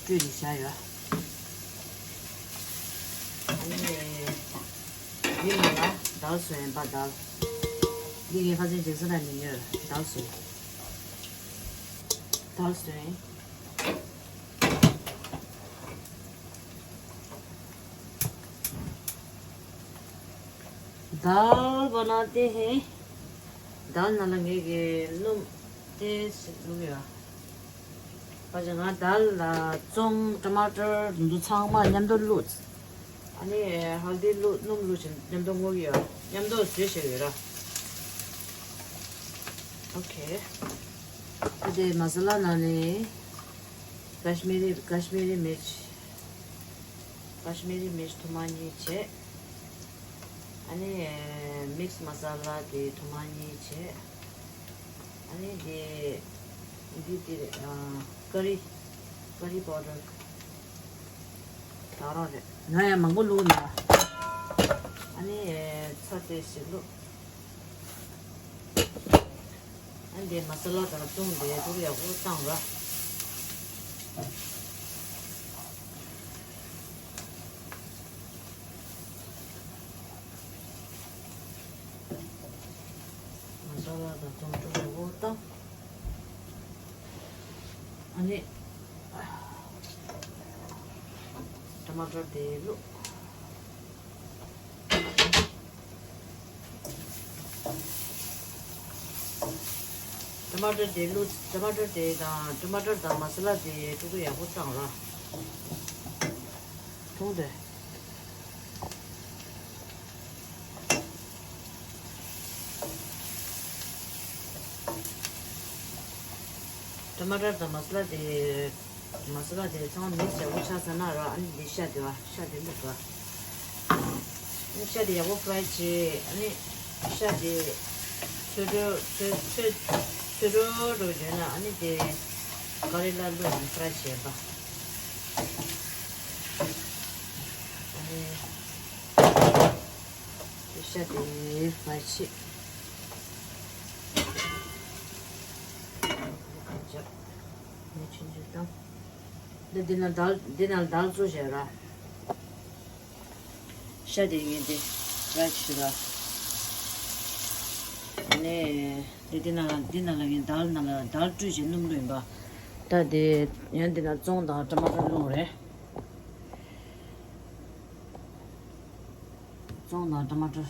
བཀྲུས་ནས་བཞག་ཡོད། ཨ་ནི་འདི་ནང་ལ་དཱལ་བཟོས་ཡིན་པ། དཱལ། འདི་ངས་ཁ་སང་ཇེག་སན་ལ་ནས་ཉོས། དཱལ་བཟོས། དཱལ་བཟོས་ཡིན། दाल बनाते हैं। दाल ནང་ལ་ངས་ཀྱི་སྣུམ་ཏོག་ཙམ་བླུགས་ཡོད། ཕ་ཆེ་ང་དཱལ་ལ་ཙོང་ཊ་མ་ཊར་འདི་ཚོ་ཚང་མ་མཉམ་དུ་བླུགས། ཨ་ནི་ཧལ་དི་བླུགས། སྣུམ་བླུགས་བྱས་མཉམ་དུ་བརྔོས་ཡོད། མཉམ་དུ་བཟོས་བྱས་ཡོད་ར། ཨོ་ཁེ། ཨ་དེ་མ་ས་ལ་ནང་ནས་ཀ་ཤི་མི་རི་ཀ་ཤི་མི་རི་མིར་ཆི། ཀ་ཤི་མི་རི་མིར་ཆི་ཐུར་མ་གཉིས་བྱས། ཨ་ནི་མིག་སི་མ་ས་ལ་དེ་ཐུར་མ་གཉིས་བྱས། ཨ་ནི་དེ་འདི་དེ་ཀ་རི་ཀ་རི་པའུ་ཌར་ད་རང་རེད། ང་ཡང་མང་པོ་བླུགས་ན། ཨ་ནི་ཚྭ་དེ་ཞིག་བླུགས། ཨ་འདི་མ་ས་ལ་དང་བཙོང་དེ་ཐུག་ཡག་པོ་བཏང་ར། མ་ས་ལ་དང་བཙོང་ཐུག་ཡག་པོ་བཏང་། ཨ་ནི་ཊ་མ་ཊར་དེ་བླུགས། ཊ་མ་ཊར་དེ་བླུགས། ཊ་མ་ཊར་དེ་དང་ཊ་མ་ཊར་དང་མ་ས་ལ་དེ་ཕྲུ་གུ་ཡག་པོ་བཏང་ར། ཐུང་དེ། ཊ་མ་ཊར་དང་མ་ས་ལ་དེ། མ་ས་ལ་དེ་ཚང་མ་མིག་སི་ཡག་པོ་ཆགས་ཚར་ན་ར། ཨ་ནི་འདི་ཤ་དེ་བ། ཤ་དེ་བླུགས་ར། ཨ་ནི་ཤ་དེ་ཡག་པོ་ཕ་རའི་བྱས། ཨ་ནི་ཤ་དེ་ཚོས་གྲོ་ཚོས་ཚོས་ཚོས་གྲོ་གྲོ་བྱས་ན། ཨ་ནི་དེ་ཀ་རི་ལ་བླུགས་ནས་ཕ་རའི་བྱས་པ། ཨ་ནི་དེ་ཤ་དེ་ཕ་རའི་བྱས། ནས་ཆུང་ཆུང་བཏང་། འདི་འདི་ན་དཱལ། འདི་ན་དཱལ་བཙོས་བྱས་ར། ཤ་དེ་ཡིན་ཏེ་ར་ཞུ་ར། ནས་འདི་འདི་ན་འདི་ན་ལ་ངས་དཱལ་ན་ལ་དཱལ་བཀྲུས་བྱས་སྣུམ་བླུགས་ཡིན་པ། ད་དེ་ཡང་འདི་ན་ཙོང་དང་ཊ་མ་ཊར་བླུགས་རེད། ཙོང་དང་ཊ་མ་ཊར།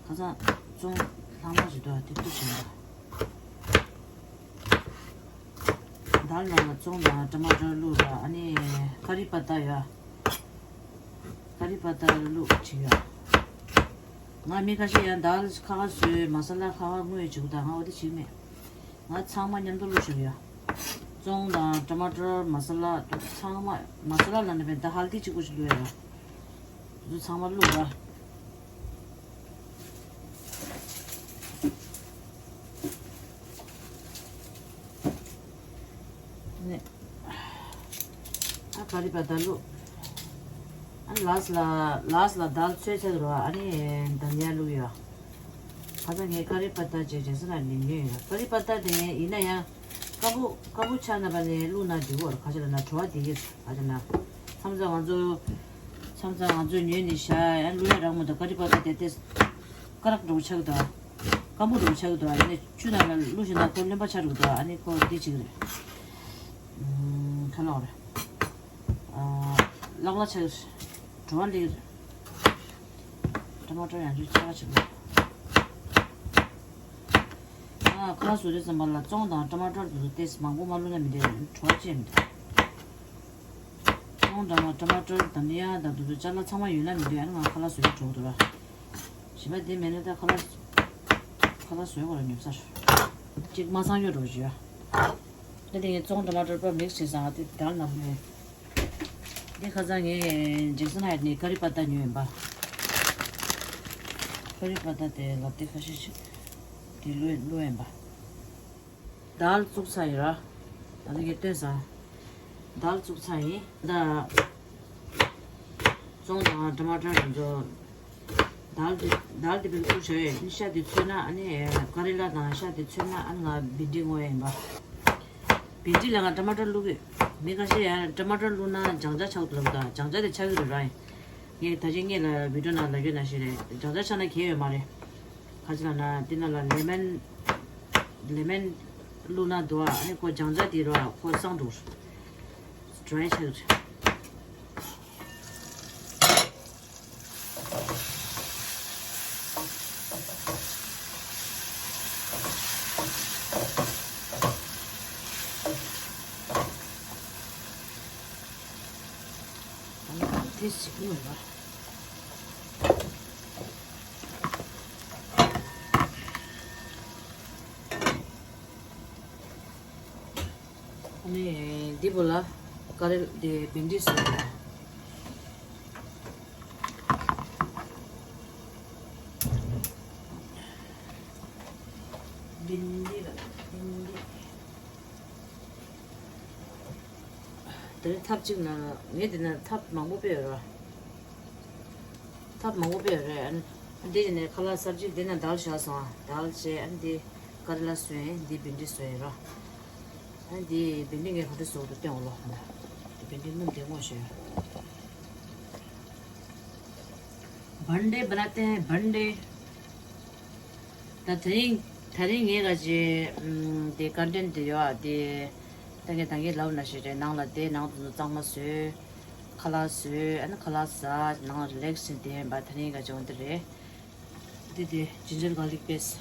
ཁ་སང་ཙོང་ལྷག་མ་ཞིག་འདུག་དེ་བཏུབ་བྱུང་བ། དཱལ་ནང་ལ་ཙོང་དང་ཊ་མ་ཊར་བླུགས་ར། ཨ་ནི་ཀ་རི་པ་ཏ་ཡ། ཀ་རི་པ་ཏ་བླུགས་བྱེད་ཡ། ང་མི་ཁ་ཤས་ཡང་དཱལ་ཁ་ཁ་བཟོས། མ་ས་ལ་ཁ་ཁ་བརྔོས་བྱེད་དགོས། ད་ང་འོ་དེ་བྱེད་མེད། ང་ཚང་མ་མཉམ་དུ་བླུགས་བཞག་ཡོད། ཙོང་དང་ཊ་མ་ཊར་མ་ས་ལ་ཚང་མ། མ་ས་ལ་ལ་ནི་བས་ད་ཧལ་དི་གཅིག་པོ་ཞིག་བླུགས་ཡོད། དེ་ཚོ་ཚང་མ་བླུགས་ར། ནས། ཨ་ཀ་རི་པ་ཏ་བླུགས། ཨ་ནི་ལཱས་ལ་ལཱས་ལ་དཱལ་ཚོས་ཚར་རོ། ཨ་ནི་དྷ་ནི་ཡ་བླུགས་ཡོད། ཁ་སང་ངས་ཀ་རི་པ་ཏ་ཅིག་ཇེག་སན་ཧའེཊ་ནས་ཉོས་ཡོད། ཀ་རི་པ་ཏ་དེ་ཡིན་ན་ཡང་དཀར་པོ་དཀར་པོ་ཆགས་ན་པ་ནས་བླུགས་ན་འགྲིག་གོ། ཁ་ཆེ་ལ་ན་བྲོ་བ་དེ་གིས་ཁ་ཆེ་ན། མཚམས་མཚམས་ང་ཚོ་མཚམས་མཚམས་ང་ཚོས་ཉོས་ནས་བཞག་ཡང་བླུགས་ཡ་རག་མ་འདུག་ཀ་རི་པ་ཏ་དེ་ཏེས་ཀ་རག་འགྲོ་ཆགས་འདུག་སྐམ་པོ་འགྲོ་ཆགས་འདུག་ཡིན་ནས་ཆུ་ནང་ལ་བླུགས་ཤིང་ན་ཁོ་རློན་པ་ཆགས་འགྲོ་འདུག་ཨ་ནི་ཁོ་འདི་ཅིག་རེད། ཨུམ། ཁ་ལག་རེད། ཨ། ལག་ལ་ཆགས། བྲོ་བ་ལེགས། ཊ་མ་ཊར་ཡང་ཆུ་ཆ་ཆེ་གི། ཨ། ཁ་ལག་བཟོ་དུས་ཙམ་པ་ལ་བཙོང་དང་ཊ་མ་ཊར་དེ་ཚོ་ཏེས་མང་པོ་མ་བླུགས་ན་མི་འདོད། བྲོ་བ་ཅན་མི་འདུག་བཙོང་དང་ཊ་མ་ཊར་དང་ནི་ཡང་དང་དེ་ཚོ་ཅ་ལག་ཚང་མ་ཡོད་ན་མི་འདོད། ཨ་ནི་ང་ཁ་ལག་བཟོ་གི་འགྲོ་གི་འདུག་ར། བྱིས་པ་དེ་མེད་ན་ད་ཁ་ལག་ཁ་ལག་བཟོ་དགོས་ར་ཉོབ་སར། གཅིག་མ་སང་ཡོད་འགྲོ་བཞི། ད་དེ་ངས་བཙོང་ཊ་མ་ཊར་པ་མིག་སི་བྱས་ཙང་དེ་དར་ནམ་ནས། འདི་ཁ་སང་ངས་ཇེག་སན་ཧའེཊ་ནས་ཀ་རི་པ་ཏ་ཉོས་ཡིན་པ། ཀ་རི་པ་ཏ་དེ་ལབ་དེ་ཁ་ཤས་ཤིག་དེ་བླུགས་བླུགས་ཡིན་པ། དཱལ་བཙུགས་ཚར་ཡིན་ར། ད་ནི་ངས་བཏོན་ཚར། དཱལ་བཙུགས་ཚར་ཡིན་ད། བཙོང་དང་ཊ་མ་ཊར་དེ་ཚོ། དཱལ་དེ་དཱལ་དེ་བེལ་ཀུལ་བྱས་ཡོད། ཤ་དེ་ཚོས་ན་ཨ་ནི་ཀ་རེ་ལ་དང་ཤ་དེ་ཚོས་ན་ཨ་ནི་ང་བིན་ཌི་བརྔོ་ཡ་ཡིན་པ། བིན་ཌི་ལ་ང་ཊ་མ་ཊར་བླུགས་ཡོད། མི་ཁ་ཤས་ཡང་ཊ་མ་ཊར་བླུགས་ན་ལྗང་ཆ་ཆགས་འདུག་ལབ་ད་ལྗང་ཆ་དེ་ཆགས་ཀྱི་རེད་ར། ངས་ད་ཅི་ངེད་ལ་བི་ཌི་ཡོ་ནང་ལབ་རྒྱུ་ན་ཞིག་རེད། ལྗང་ཆ་ཆགས་ན་གལ་ཡོད་མ་རེད། ག་ཅི་ལབ་ན་དེ་ནང་ལ་ལེ་མན། ལེ་མན་བླུགས་ན་འདུག་ཨ་ནི་ཁོ་ལྗང་ཆ་དེ་རོ་ཁོ་སངས་འགྲོ། ཌ་རའི་ཆགས་རེད། ཨ་ནི་དེ་ཞིག་ཉོ་བ། ཨ་ནི་འདི་བོ་ལ་ཀ་རེ་འདི་བིན་ཌི་བཟོས་ཡོད། བིན་ཌི་ལ་བིན་ཌི། དེ་ནས་ཐབ་གཅིག་ནང་ངས་འདི་ན་ཐབ་མང་པོ་སྤོས་ཡོད་ར། ཐབ་མང་པོ་སྤོས་ཡོད་རེད། ཨ་ནི་འདི་ནས་ཁ་ལག་སབ་ཇི་འདི་ན་དཱལ་བཞག་སོང་ཨ། དཱལ་བྱས་ཨ་ནི་འདི་ཀ་རེ་ལ་བཟོས་ཡིན། འདི་བིན་ཌི་བཟོས་ཡིན་ར། ཨ་ནི་འདི་བིན་ཌི་ངས་ག་འདྲ་བཟོ་དགོས་འདུག་སྟོན་འོ་ལོ། འདི་བིན་ཌི་སྣུམ་དེ་སྔོ་ཞོད། བན་ཌེ་བ་ན་ཏེ་བན་ཌེ། ད་དེ་རིང་དེ་རིང་ངས་ག་ཅི་ཨམ། དེ་ཀོན་ཊེན་ཊི་དེ་ཡོད་ཨ། དེ་ད་ངས་ད་ངས་ལབ་ན་ཞིག་རེད། ནང་ལ་དེ་ནང་དུ་གཙང་མ་བཟོས། ཁ་ལག་བཟོས། ཨ་ནི་ཁ་ལག་ཟ། ནང་རི་ལེག་སི་བྱས་དེ་ཡིན་པ། དེ་རིང་ག་ཅི་འོ་འདི་རེད། དེ་དེ་ཇིན་ཇར་གར་ལིག་པེ་སི།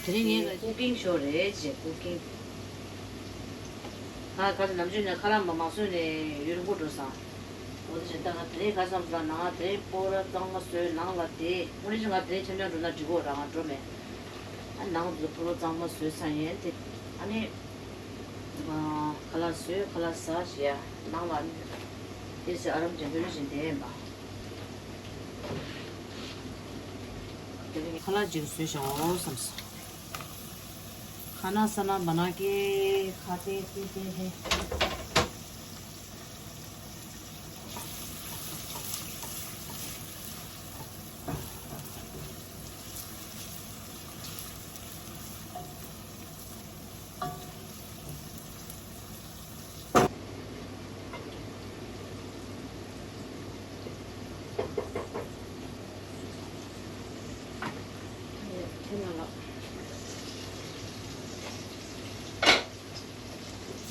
དེ་རིང་ངས་ཀུ་ཀིང་ཤོ་རེད་ཅེས་ཀུ་ཀིང་། ང་ག་ཚོད་ནམ་རྒྱུན་ནས་ཁ་ལག་མ་མ་བཟོས་ནས་ཡུན་རིང་པོ་འགྲོ་སོང་། འོ་དེ་བཞིན་ད་ང་དེ་རིང་ག་བསམ་སོང་ན་ང་དེ་རིང་སྤོ་ར་གཙང་མ་བཟོས། ནང་ལ་དེ་དངོས་གནས་ང་དེ་རིང་འཆམ་འཆམ་འགྲོ་ན་འགྲིག་གོ་ར། ང་འགྲོ་མེད། ཨ་ནང་དུ་སྤོ་ར་གཙང་མ་བཟོས་ཚར་ཡིན་དེ། ཨ་ནི། ཁ་ལག་བཟོས། ཁ་ལག་ཟ་བྱས་ནང་ལ་ནི་དེ་ཚེ་ཨ་རམ་ཅན་བོད་རིགས་བཞིན་བསྡད་ཡིན་པ། དེ་རིང་ཁ་ལག་ཅིག་བཟོས་བཞག་འོ་བསམ་སོང་། ཁ་ན་ས་ན་བ་ན་ཀེ་ཁ་ཏེ་ཏེ་ཏེ་ཧེ།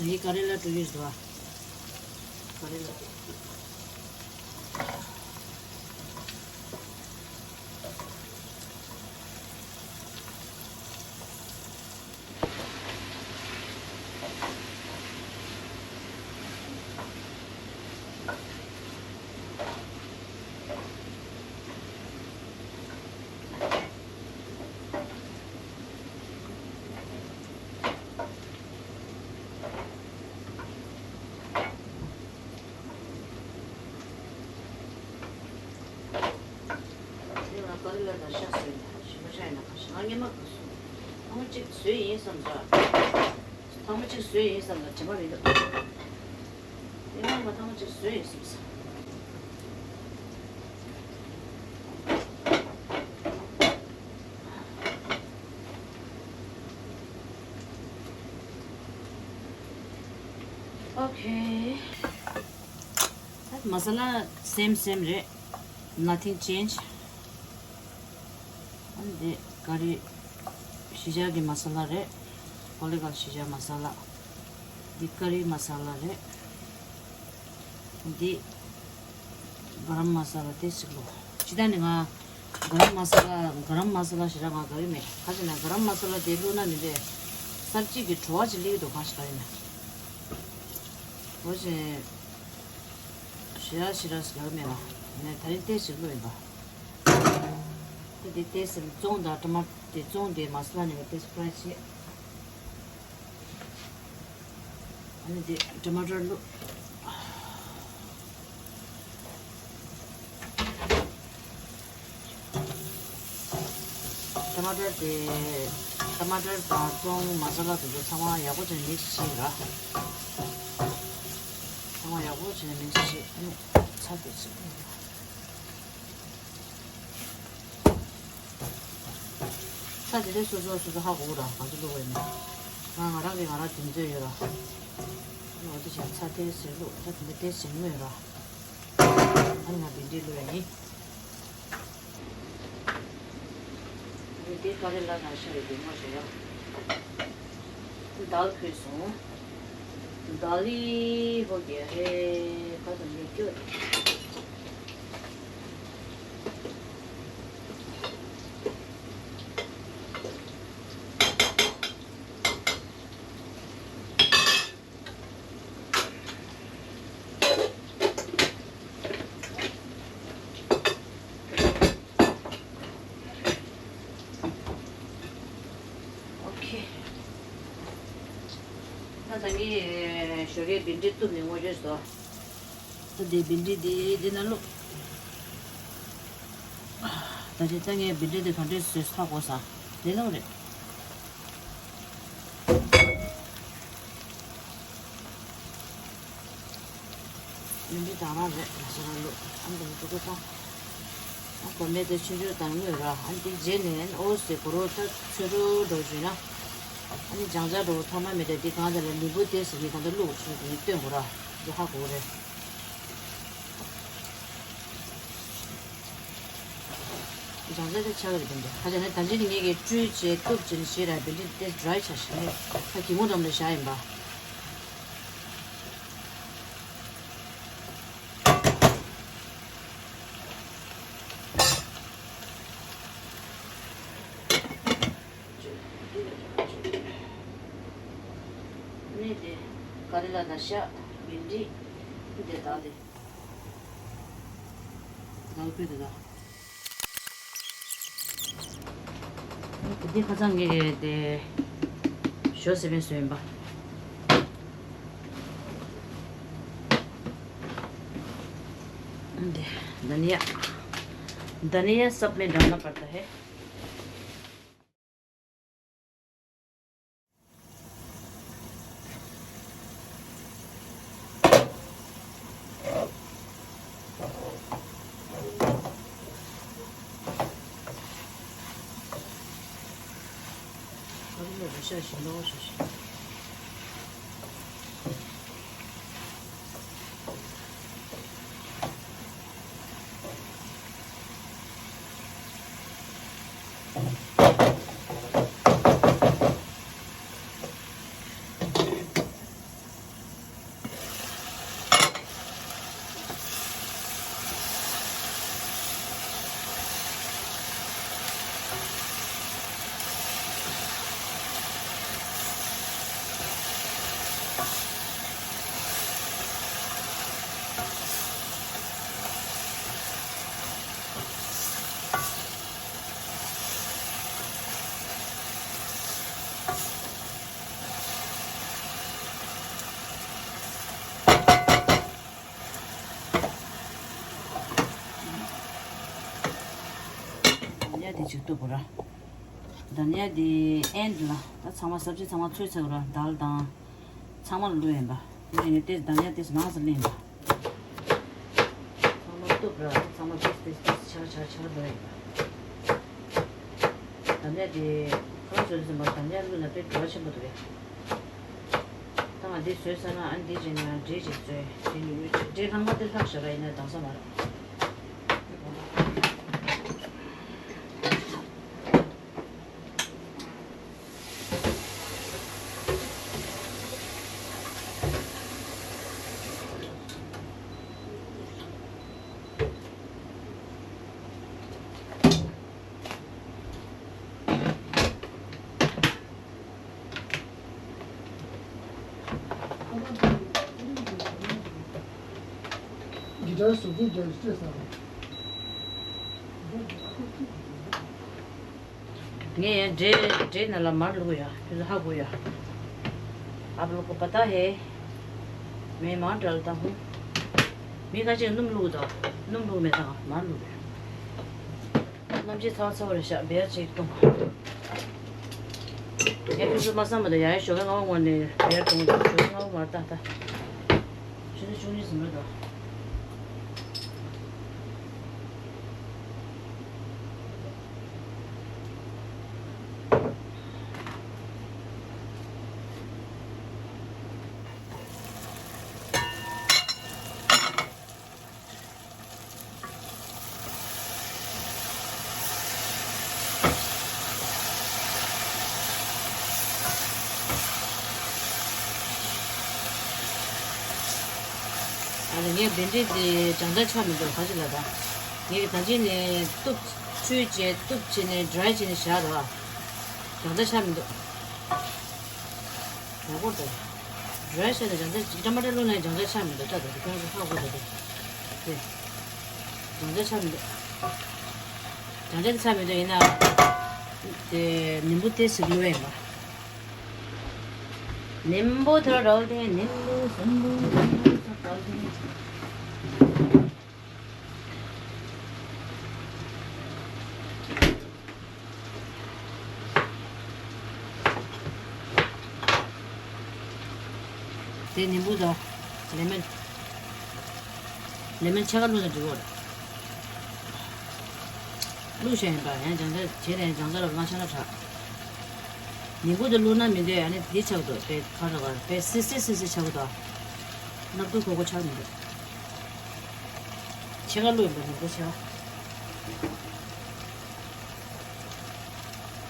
ངའི་ཀ་རེ་ལ་བཀྲུ་ཡོད་ཟེར་བ། ཀ་རེ་ལ། ཀ་རི་ལ་དང་ཤ་བཟོས་ནས་ཞིམ་པོ་ཤ་ཡིན་ན་ག་ཤ་ང་སྔོན་མ་ག་སོང་། ཐེངས་མ་གཅིག་བཟོས་ཡིན་བསམ་ས། ཐེངས་མ་གཅིག་བཟོས་ཡིན་བསམ་ས་དྲན་པ་མི་འདུག་སྔོན་མ་ཐེངས་མ་གཅིག་བཟོས་ཡིན་བསམ་ས། ཨོ་ཁེ། ད་མ་ས་ལ་སེམ་སེམ་རེད། Nothing change. ཨ་ནི་འདི་ཀ་རི་ཤི་ཇ་གི་མ་ས་ལ་རེད། པོ་ལི་གལ་ཤི་ཇ་མ་ས་ལ། འདི་ཀ་རི་མ་ས་ལ་རེད། འདི་ག་རམ་མ་ས་ལ་དེ་ཞིག་ལོ། ཅི་ད་ནི་ང་ག་རམ་མ་ས་ལ་ག་རམ་མ་ས་ལ་ཞེ་དྲག་ང་དགའ་གི་མེད། ག་ཅི་ན་ག་རམ་མ་ས་ལ་དེ་བླུགས་ན་མི་འདྲ། གསར་བརྗེ་གི་བྲོ་བ་ཅིག་སླེབས་འདུག་ག་ཞེ་དྲག་ཡིན་ན། འོ་ཞེ་ཞེ་དྲག་ཞེ་དྲག་ཞིག་དགའ་གི་མེད་པ། ངས་ད་རིང་དེ་ཞིག་བླུགས་ཡིན་པ། ད་དེ་ཏོག་ཙམ་བཙོང་དང་ཊ་མ་དེ་བཙོང་དེ་མ་ས་ལ་ནས་ཏོག་ཙམ་ཕ་རའི་བྱེད། ཨ་ནི་དེ་ཊ་མ་ཊར་བླུགས། ཊ་མ་ཊར་དེ་ཊ་མ་ཊར་དང་བཙོང་མ་ས་ལ་དེ་ཚོ་ཚང་མ་ཡག་པོ་བྱས་ནས་མིག་སི་བྱེད་ར། ཚང་མ་ཡག་པོ་བྱས་ནས་མིག་སི་བྱེད། ཨ་ནི་ཚྭ་དེ་ཚོ། ཚྭ་དེ་འདྲ་སོ་སོ་སོ་སོ་ཧ་གོ་གི་ར། ག་ཚོད་བླུགས་པ་ཡིན་ན། ང་ང་རང་གིས་ང་རང་དེ་ཚོད་ཡོད་ར། འོ་དེ་བྱས་ཚྭ་དེ་ཟེར་བླུགས། ད་དེ་འདྲ་དེ་བྱེད་ཀྱི་མེད་ར། ཨ་ནི་ང་བྷིན་ཌི་བླུགས་ཡ་ཡིན། འོ་དེ་ཀ་རི་ལ་ན་ཤ་རེ་བདེ་མོ་བྱས་ཡ། དཱལ་ཕུལ་སོང་། དཱལ་ལི་ཧོ་གེ་ཧེ་ག་དང་མི་སྐྱོ་རེད། ཨོ་ཁེ། ད་ད་ངས་ཞོགས་ཀས་བྷིན་ཌི་གཏུབ་ནས་ངོ་བརྗོད་སོ། ད་དེ་བྷིན་ཌི་དེ་དེ་ན་བླུགས། ད་ཅི་ད་ངས་བྷིན་ཌི་དེ་ག་འདྲས་བཟོས་ཧ་གོ་ས། དེ་ལོ་རེད། བྷིན་ཌི་དང་རང་རེད་ཟེར་བ་ལོ། ཨ་འདི་འདུག་གོ་ད། ཨ་གོ་མེད་དེ་ཆུང་ཆུང་དང་དངོས་ར། ཨ་འདི་རྗེས་ནས་ཨོ་ཟེར་གོ་རོ་ད་ཚོད་རོ་འགྲོ་བྱུང་ན། ཨ་ནི་སྦྱང་བྱ་འགྲོ་ཐ་མ་མེད་དེ་འདི་གང་དེ་ལ་ལུས་པོ་དེ་ཟེར་གྱི་གང་དེ་བླུག་ཆུང་དེ་སྟོན་གོ་ར། འདི་ཧ་གོ་རེད། སྦྱང་བྱ་དེ་ཆགས་ཀྱི་རེད་དེ་འདྲ། ཁ་ཅིག་ནི་ད་ཅི་ནི་ངེད་ཀྱིས་བཀྲུས་བྱས་གཏུབ་བྱས་ནས་བྱས་ར། བྷིན་ཌི་དེ་ཌི་རའི་ཆགས་ཤག་ནི་ད་གད་མོ་འགྲམ་ལ་བཞག་ཡིན་པ། ནི་དེ་ཀ་རི་ལ་དང་ཤ་བྷིན་ཌི་དེ་དག་དེ་དག་པོ་དེ་དག་འདི་ཁ་སང་ངས་དེ་ཞོ་སེ་བན་བཟོས་ཡིན་པ། འདི་धनिया धनिया सब में डालना पड़ता है। ཅིག་གཏུབ་དགོས་ར། དམ་ཡ་དེ་ཨེན་ལ་ད་ཚང་མ་སབ་ཇི་ཚང་མ་ཚོས་ཚར་ར། དཱལ་དང་ཚང་མ་ལ་བླུགས་ཡིན་པ། དེ་ནས་ཏེ་དམ་ཡ་ཏེ་མང་ཙམ་བླུགས་ཡིན་པ། ཚང་མ་གཏུབ་ར། ཚང་མ་ཏེ་ཏེ་ཏེ་ཆ་ཆ་ཆ་བླུགས་ཡིན་པ། དམ་ཡ་དེ་ཁོ་རང་ཚོས་ཟིན་པ་དམ་ཡ་བླུགས་ན་དཔེ་བྲོ་བ་ཆེན་པོ་འདུག་གས། ད་ང་འདི་བཟོས་ཚར་ན་ཨ་ནི་འདི་བྱས་ནས་ཡང་འབྲས་ཅིག་བཟོས། འབྲས་ལྷག་མ་དེ་ལྷག་བཞག་ར། ཡིན་ན་དྭངས་ས་མ་རེད། གི་ཊར་བཟོ་དུས་རྒྱབ་ཤེས་ས་རེད། ངས་འབྲས་འབྲས་ནང་ལ་མར་བླུགས་ཡ། ཁྱོད་ཚོ་ཧ་གོ་ཡ། ཨབ་ལོ་གོ་པ་ཏ་ཧེ། མེ་མར་འདྲ་ལ་ད་ཧུ། མི་ཁ་ཅིག་སྣུམ་བླུགས་དང་། སྣུམ་བླུགས་མེད་དང་མར་བླུགས་ཡ། སྣུམ་ཆེ་ཚ་བ་ཚ་བ་རེད་ཤག་བེར་ཅིག་བཏུང་། ངས་ཁྱོད་ཚོ་མ་བསམ་པ་དང་ཡ་ཡ་ཞོགས་ཀས་སྔ་པོ་ངོ་ནས་བེར་བཏུང་། ཞོགས་ཀས་སྔ་པོ་མར་ཏ་ཏ། ཆུ་ཚོད་བཅུ་གཉིས་ཟིན་པ་དང་། ཨ་ལ་ངས་བེ་འབྲས་དེ་སྦྱང་འདྲ་ཆགས་མི་འདུག་ག་ཅི་ལ་ད། ངས་ད་ཅི་ནས་གཏུབ། ཆུ་བྱས་གཏུབ་བྱས་ནས་ཌ་རའི་བྱས་ནས་བཞག་ར། སྦྱང་འདྲ་ཆགས་མི་འདུག་ཡག་པོ་འདུག་ཌ་རའི་བྱས་ནས་སྦྱང་འདྲ་ཅིག་ཊ་མ་ཊ་བླུགས་ནས་སྦྱང་འདྲ་ཆགས་མི་འདུག་ད་ད་དེ་ཁྱོད་ཚོ་ཧ་གོ་འདུག་དེ། སྦྱང་འདྲ་ཆགས་མི་འདུག་སྦྱང་འདྲ་ཆགས་མི་འདུག་ཡིན་ན། དེ་ནིམ་བུ་དེ་ཟིག་བླུགས་ཡིན་པ། नींबू थोड़ा डाल दें, नींबू, सिंबू, नींबू सब डाल दें। དེ་ནིམ་བུ་དང་ལེ་མོན། ལེ་མོན་ཕྱེད་ཀ་བླུགས་ན་འགྲིག་གོ། བླུགས་བཞག་ཡིན་པ། ཡང་སྦྱང་ཚར་བྱས་ནས་སྦྱང་ཚར་ལ་ང་ཆ་ན་དྲག་ནིམ་བུ་དེ་བླུགས་ན་མི་འདོད། ཨ་ནི་དེ་ཆགས་འདུག་དཔེ་ཁ་ར་བར་དཔེ་སི་སི་སི་སི་ཆགས་འདུག་སྣབས་སྐུ་ཁོག་ཁོག་ཆགས་མི་འདུག་ཕྱེད་ཀ་བླུགས་ཡིན་པ། ནིམ་བུ་ཕྱེད་ཀ།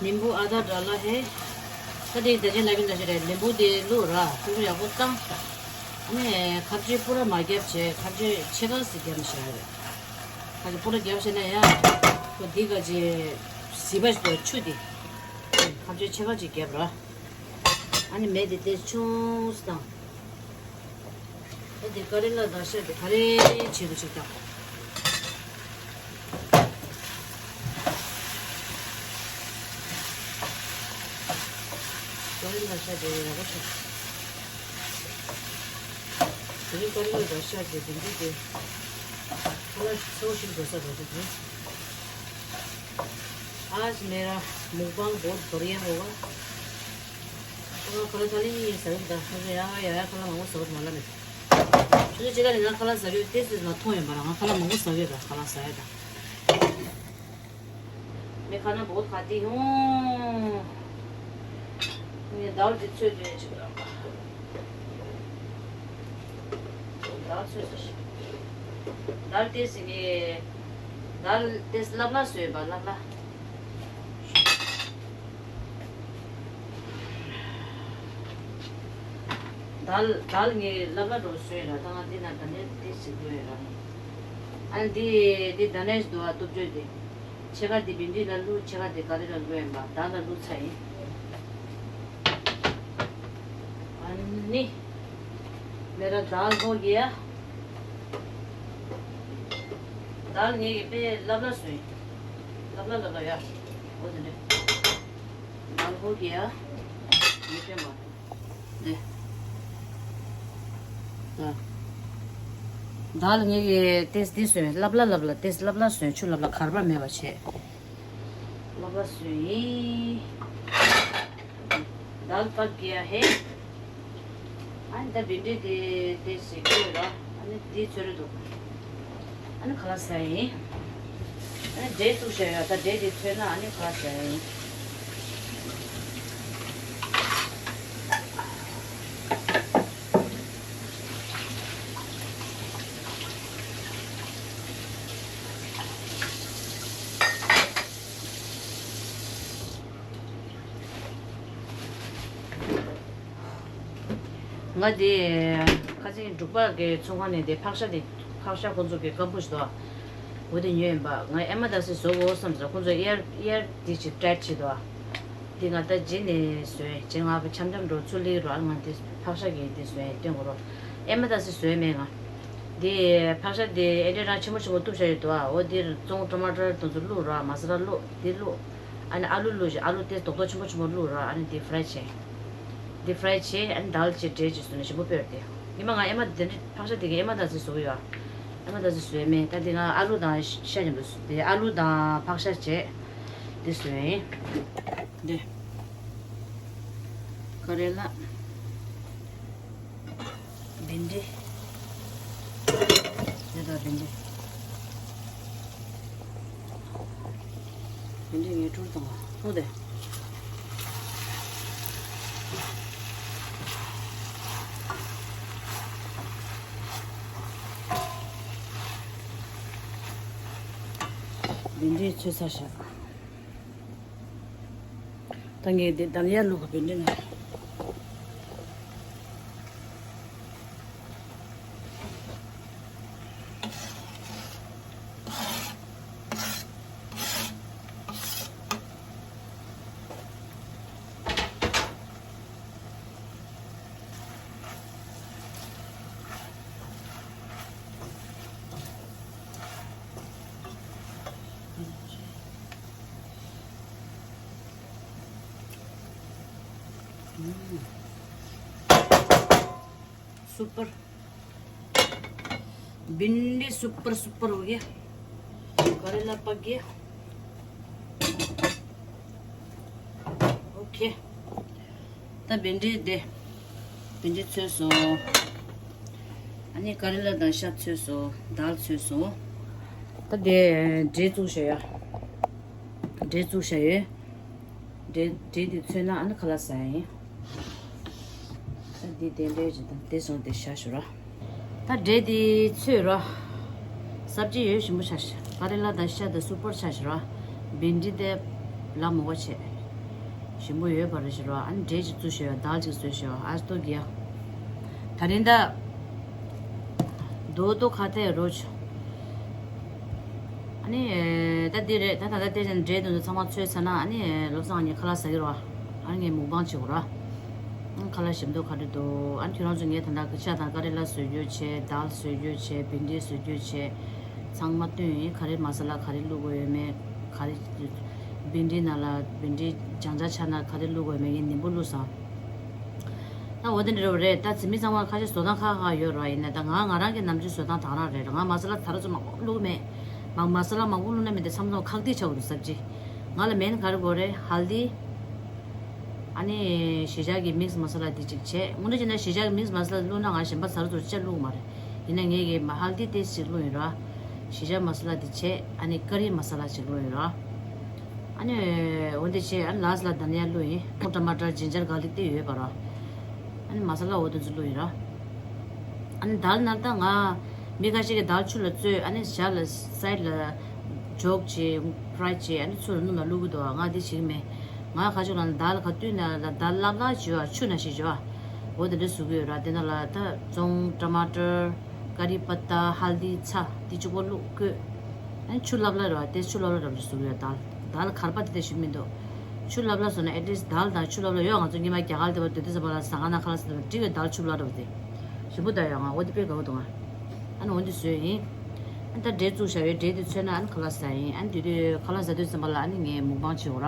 नींबू आधा डाला है། ད་དེ་ད་ཅི་ལབ་ཡིན་ད་ཅི་རེད། ལིམ་བུ་དེ་བླུགས་ར། ཁོ་ཁོ་ཡག་པོ་བཏང་། ཨ་ནི་ཁ་ཆེ་པུ་ར་མ་བརྒྱབ་བྱས། ཁ་ཆེ་ཕྱེད་ཀ་ཟིག་བརྒྱབ་ནས་བཞག་རེད། ཁ་ཆེ་པུ་ར་བརྒྱབ་བྱས་ན་ཡང་ཁོ་འདི་ཁ་ཆེ་ཟི་བ་ཞིག་ཆུ་དེ་ཁ་ཆེ་ཕྱེད་ཀ་ཅིག་བརྒྱབ་ར། ཨ་ནི་མེ་དེ་ཏོག་ཙམ་ཆུང་ཙམ་བཏང་། ཨ་དེ་ཀ་རི་ལ་ར་ཤ་དེ་ག་རེ་བྱེད་དུ་ཆུག་དང་། ཀ་རི་ལ་ར་ཤ་དེ་ཡག་པོ་ཆགས། དེ་རིང་ཀ་རི་ལ་ར་ཤ་དེ་དེ་འདྲ་དེ་ཁ་ལག་ཚོ་ཞིག་འགྲོ་ས་རེད་དེ། आज मेरा मुकबांग बहुत बढ़िया होगा। ཁ་ལག་ཐ་ལི་ཡིན་ཟ་གི་འདུག་ད་ཡ་ཡ་ཡ་ཁ་ལག་མང་པོ་ཟ་གི་འདུག་མ་ལ་མེད། ཁྱོད་ཚོ་ཅི་ལ་ནི་ང་ཁ་ལག་ཟ་གི་ཡོད་ཏེ་སུས་མ་མཐོང་ཡོད་པ་ལ། ང་ཁ་ལག་མང་པོ་ཟ་གི་ཡོད་པ། ཁ་ལག་ཟ་ཡ་ད། मैं खाना बहुत खाती हूँ। ངས་དཱལ་འདི་ཚོས་དོན་ཅིག་རག་པ། དཱལ་ཚོས་ས་ཞིག་དཱལ་ཏེ་སི་ངས་དཱལ་ཏེ་སི་སླབ་སླ་བཟོས་པ་སླབ་སླ། དཱལ་དཱལ་ངས་སླབ་སླ་འགྲོ་བཟོས་ར། ད་ང་འདི་ན་ད་ནས་འདི་ཟིག་དགོས་ར། ཨ་འདི་འདི་ད་ནས་འདུག་ཨ། གཏུབ་བཅོས་འདི་ཕྱེད་ཀ་འདི་བིན་འདི་ལ་བླུགས། ཕྱེད་ཀ་འདི་ག་རེ་ལ་བླུགས་ཡིན་པ་དཱལ་ལ་བླུགས་ཚར་ཡིན། ཨ་ནི། मेरा दाल हो गया। དཱལ་ངས་ཀྱི་དཔེ་སླབ་སླ་བཟོས་ཡིན། སླབ་སླ་སླབ་སླ་ཡ། འོ་དེ་འདྲ། दाल हो गया། ཡིན་པས་མ། དཱལ་ངས་ཀྱི་ཏེ་སི་འདི་བཟོས། སླབ་སླ་སླབ་སླ། ཏེ་སི་སླབ་སླ་བཟོས། ཆུ་སླབ་སླ་གར་པ་མེད་པ་བྱས། བ་སུ་ཡིན། དཱལ་པག་གི་ཡ་ཧེ། ཨ་ནི་ད་བྷིན་ཌི་དེ་དེ་ཟེར་གྱི་ཡོད་ར། ཨ་ནི་དེ་ཚོས་རེད་འདུག་ཨ་ནི་ཁ་ལག་ཟ་ཡིན། ཨ་ནི་འབྲས་བཙུགས་བཞག་ཡོད། ད་འབྲས་དེ་ཚོས་ན་ཨ་ནི་ཁ་ལག་ཟ་ཡིན། ང་དེ་ཁ་སང་འབྲུག་པ་གི་ཚོང་ཁང་ནས་དེ་ཕག་ཤ་དེ་ཕག་ཤ་ཁོང་ཚོ་གི་ཀམ་པོ་ཞིག་འདུག་འོ་དེ་ཉོས་ཡིན་པ། ང་ཨེ་མ་དཱ་སི་བཟོ་དགོས་བསམ་སོང་། ཁོང་ཚོ་ཨེར་ཨེར་དེ་ཅིག་ཊའེཊ་བྱེད་འདུག་དེ་ང་ད་རྗེས་ནས་བཟོས། རྗེས་ང་འཆམ་འཆམ་འགྲོ་ཚུར་སླེབས་རོགས། ང་དེ་ཕག་ཤ་གི་དེ་བཟོས་སྟོན་དགོས་རོགས། ཨེ་མ་དཱ་སི་བཟོས་མེད་ང་། དེ་ཕག་ཤ་དེ་ཨེ་འདྲས་རང་ཆེན་པོ་ཆེན་པོ་གཏུབ་བཞག་ཡོད་འདུག་འོ་དེར་བཙོང་ཊ་མ་ཊར་དེ་ཚོ་བླུགས་རོགས། མ་ས་ལ་བླུགས། དེ་བླུགས། ཨ་ནི་ཨ་ལུ་བླུགས་ཤིག་ཨ་ལུ་དེ་རྡོག་རྡོག་ཆེན་པོ་ཆེན་པོ་བླུགས་རོགས། ཨ་ནི་དེ་ཕ་རའི་བྱས། དེ་ཕ་རའི་བྱས། ཨ་ནི་དཱལ་བྱས། འབྲས་བྱས་བཟོས་ན་ཞིམ་པོ་དཔེ་རེད་དེ། ཉི་མ་ང་ཨེ་མ་དེ་འདྲས་ཕག་ཤ་དེ་གི་ཨེ་མ་དཱ་སི་བཟོ་གི་ཡོད། ཨེ་མ་དཱ་སི་བཟོས་མེད། ད་དེ་ང་ཨ་ལུ་དང་ཤ་ཡིན་པ་དེ། ཨ་ལུ་དང་ཕག་ཤ་བྱས་དེ་བཟོས་ཡིན། འདི་ཀ་རེ་ལ། བྷིན་ཌི། དེ་དང་བྷིན་ཌི། བྷིན་ཌི་ངས་སྤྲུལ་བཏང་བ། ལྷུང་སྟེ། བྷིན་ཌི་ཚོས་ཚར་བཞག་ད་ངས་འདི་དཱལ་ཡར་བླུགས་པ་བྷིན་ཌི་ནང་། सुपर। भिंडी सुपर सुपर हो गया। करेला पक गया। ओके। ད་བྷིན་ཌི་དེ། བྷིན་ཌི་ཚོས་སོང་། ཨ་ནི་ཀ་རེ་ལ་དང་ཤ་ཚོས་སོང་། དཱལ་ཚོས་སོང་། ད་དེ་འབྲས་བཙུགས་བཞག་ཡོད། འབྲས་བཙུགས་བཞག་ཡོད། འབྲས་འབྲས་དེ་ཚོས་ན་ཨ་ནི་ཁ་ལག་ཟ་ཡིན། ད་འདི་དེ་འདྲའི་ཅིག་དང་དེ་སོང་དེ་བཞག་ཞུ་ར། ད་འབྲས་དེ་ཚོས་ར། སབ་ཇི་ཡོད་ཞིམ་པོ་ཆགས་ཤག་ཀ་རེ་ལ་དང་ཤ་དང་སུ་པར་ཆགས་ཤག་ར། བིན་ཌི་དེ་ལ་མོ་ག་བྱས། ཞིམ་པོ་ཡོད་པ་རེད་ཤག་ར། ཨ་ནི་འབྲས་ཅིག་བཙུགས་ཤག་ཡ། དཱལ་ཅིག་བཟོས་ཤག་ཨ་སྟོ་གི་ཡ། ད་རིང་ད། དོ་དོ་ཁ་ཐེ་རོ་ཆུ། ཨ་ནི། ད་འདི་རེད། ད་ད་ལྟ་དེ་ཅན་འབྲས་དེ་ཚོ་ཚང་མ་ཚོས་ཚར་ན་ཨ་ནི་ལོ་སང་ངས་ཁ་ལག་ཟ་གི་རེད་བ། ཨ་ནི་ངས་མུག་པང་བྱེད་དགོས་ར། ཨ་ཁ་ལག་ཞིམ་མདོག་ག་འདྲ་འདུག་ཨ་ནི་ཁྱོད་རང་ཚོ་ངས་ད་ལྟ་ཤ་དང་ཀ་རེ་ལ་བཟོ་རྒྱུ་བྱས། དཱལ་བཟོ་རྒྱུ་བྱས། བིན་ཌི་བཟོ་རྒྱུ་བྱས། ཚང་མ་བསྟུན་ཡིན། ག་རེ་མ་ས་ལ་ག་རེ་བླུགས་དགོས་ཡོད་མེད། ག་རེ། བིན་ཌི་ནང་ལ་བིན་ཌི་སྦྱང་ཆ་ཆགས་ན་ག་རེ་བླུགས་དགོས་ཡོད་མེད་ངས་ནན་པོ་བླུགས་སོང་། ད་འོ་དེ་འདྲ་རེད་པ་རེད། ད་བྱེད་མི་ཚང་མ་ཁ་ཤས་བཟོ་སྟངས་ཁག་ཁག་ཡོད་རེད་བ། ཡིན་ན་ད་ང་ང་རང་གི་ནམ་རྒྱུན་བཟོ་སྟངས་དེ་རང་རེད། ང་མ་ས་ལ་ད་རུང་ཚོ་མང་པོ་བླུགས་མེད། མ་མ་ས་ལ་མང་པོ་བླུགས་ན་མི་དེ་ཚང་མ་ཁག་ཏིག་ཆགས་འདུག་སབ་ཇི། ང་ལ་མེན་ག་རེ་དགོས་རེད། ཧལ་དི། ཨ་ནི་གཞིས་ཆགས་ཀྱི་མིག་སི་མ་ས་ལ་དེ་གཅིག་བྱས། དངོས་གནས་བྱས་ན་གཞིས་ཆགས་ཀྱི་མིག་སི་མ་ས་ལ་བླུགས་ན་ང་གཞན་པ་ད་རུང་ཚོ་ཅི་བླུགས་མ་རེད། ཡིན་ན་ངས་ཀྱི་མ་ཧལ་དི་དེ་གཅིག་བླུགས་ཡིན་ར། གཞིས་ཆགས་མ་ས་ལ་དེ་བྱས། ཨ་ནི་ཀ་རི་མ་ས་ལ་གཅིག་བླུགས་ཡིན་ར། ཨ་ནི་འོ་འདི་བྱས། ཨ་ནི་ལ་སི་ལ་དྷ་ནི་ཡ་བླུགས་ཡིན། ཊ་མ་ཊར་ཇིན་ཇར་གར་ལིག་དེ་ཡོད་པ་ར། ཨ་ནི་མ་ས་ལ་འོ་དེ་ཚོ་བླུགས་ཡིན་ར། ཨ་ནི་དཱལ་ནང་ད་ང་མི་ཁ་ཤས་ཀྱིས་དཱལ་ཆུ་ལ་བཙོས། ཨ་ནི་ཞག་ལ་སའིཌ་ལ་འཇོག་བྱས། ཕ་རའི་བྱས། ཨ་ནི་ཚུར་སྣུམ་ལ་བླུགས་ཀྱི་འདུག་ང་འདི་བྱེད་ཀྱི་མེད། ང་ཁ་ཕྱོགས་ལ་དཱལ་ག་དུས་ན་ལ་དཱལ་ལབ་ལབ་བྱས་པ་ཆུ་ནང་བཞིན་བྱས་པ། འོ་དེ་འདྲ་བཟོ་གི་ཡོད་ར། དེ་ནང་ལ་ད་བཙོང་། ཊ་མ་ཊར། ཀ་རི་པ་ཏ། ཧལ་དི། ཚྭ། དེ་གཅིག་པོ་བླུགས་བསྐོལ། ཨ་ནི་ཆུ་ལབ་ལབ་རེད་བ། དེ་ཆུ་ལབ་ལབ་རབ་རེ་བཟོ་གི་ཡོད། དཱལ་དཱལ་གར་པ་དེ་འདྲ་ཞིག་མི་འདུག་ཆུ་ལབ་ལབ་བཟོ་ན་ཨེ་ཊི་ལིསི་དཱལ་དང་ཆུ་ལབ་ལབ་ཡོད། ང་ཚོ་སྔོན་མ་རྒྱ་གར་དེ་བར་སྡོད་དུས་ཙམ་པ་ལ་ཟ་ཁང་ནང་ཁ་ལག་ཟ་དུས་འགྲིག་གི་དཱལ་ཆུ་ལབ་རབ་དེ་ཞིམ་པོ་ད་ཡོད། ང་འོ་དེ་དཔེ་དགའ་བོ་འདུག་ང་། ཨ་ནི་འོ་འདི་བཟོས་ཡིན། ཨ་ནི་ད་འབྲས་བཙུགས་བཞག་ཡོད། འབྲས་དེ་ཚོས་ན་ཨ་ནི་ཁ་ལག་ཟ་ཡིན། ཨ་ནི་དེ་དུས་ཁ་ལག་ཟ་དུས་ཙམ་པ་ལ་ཨ་ནི་ངས་མུག་པང་བྱེད་འོ་ར།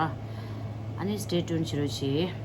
ཨ་ནི་སི་ཊེ་ཊུན་བྱེད་རོགས་བྱེད།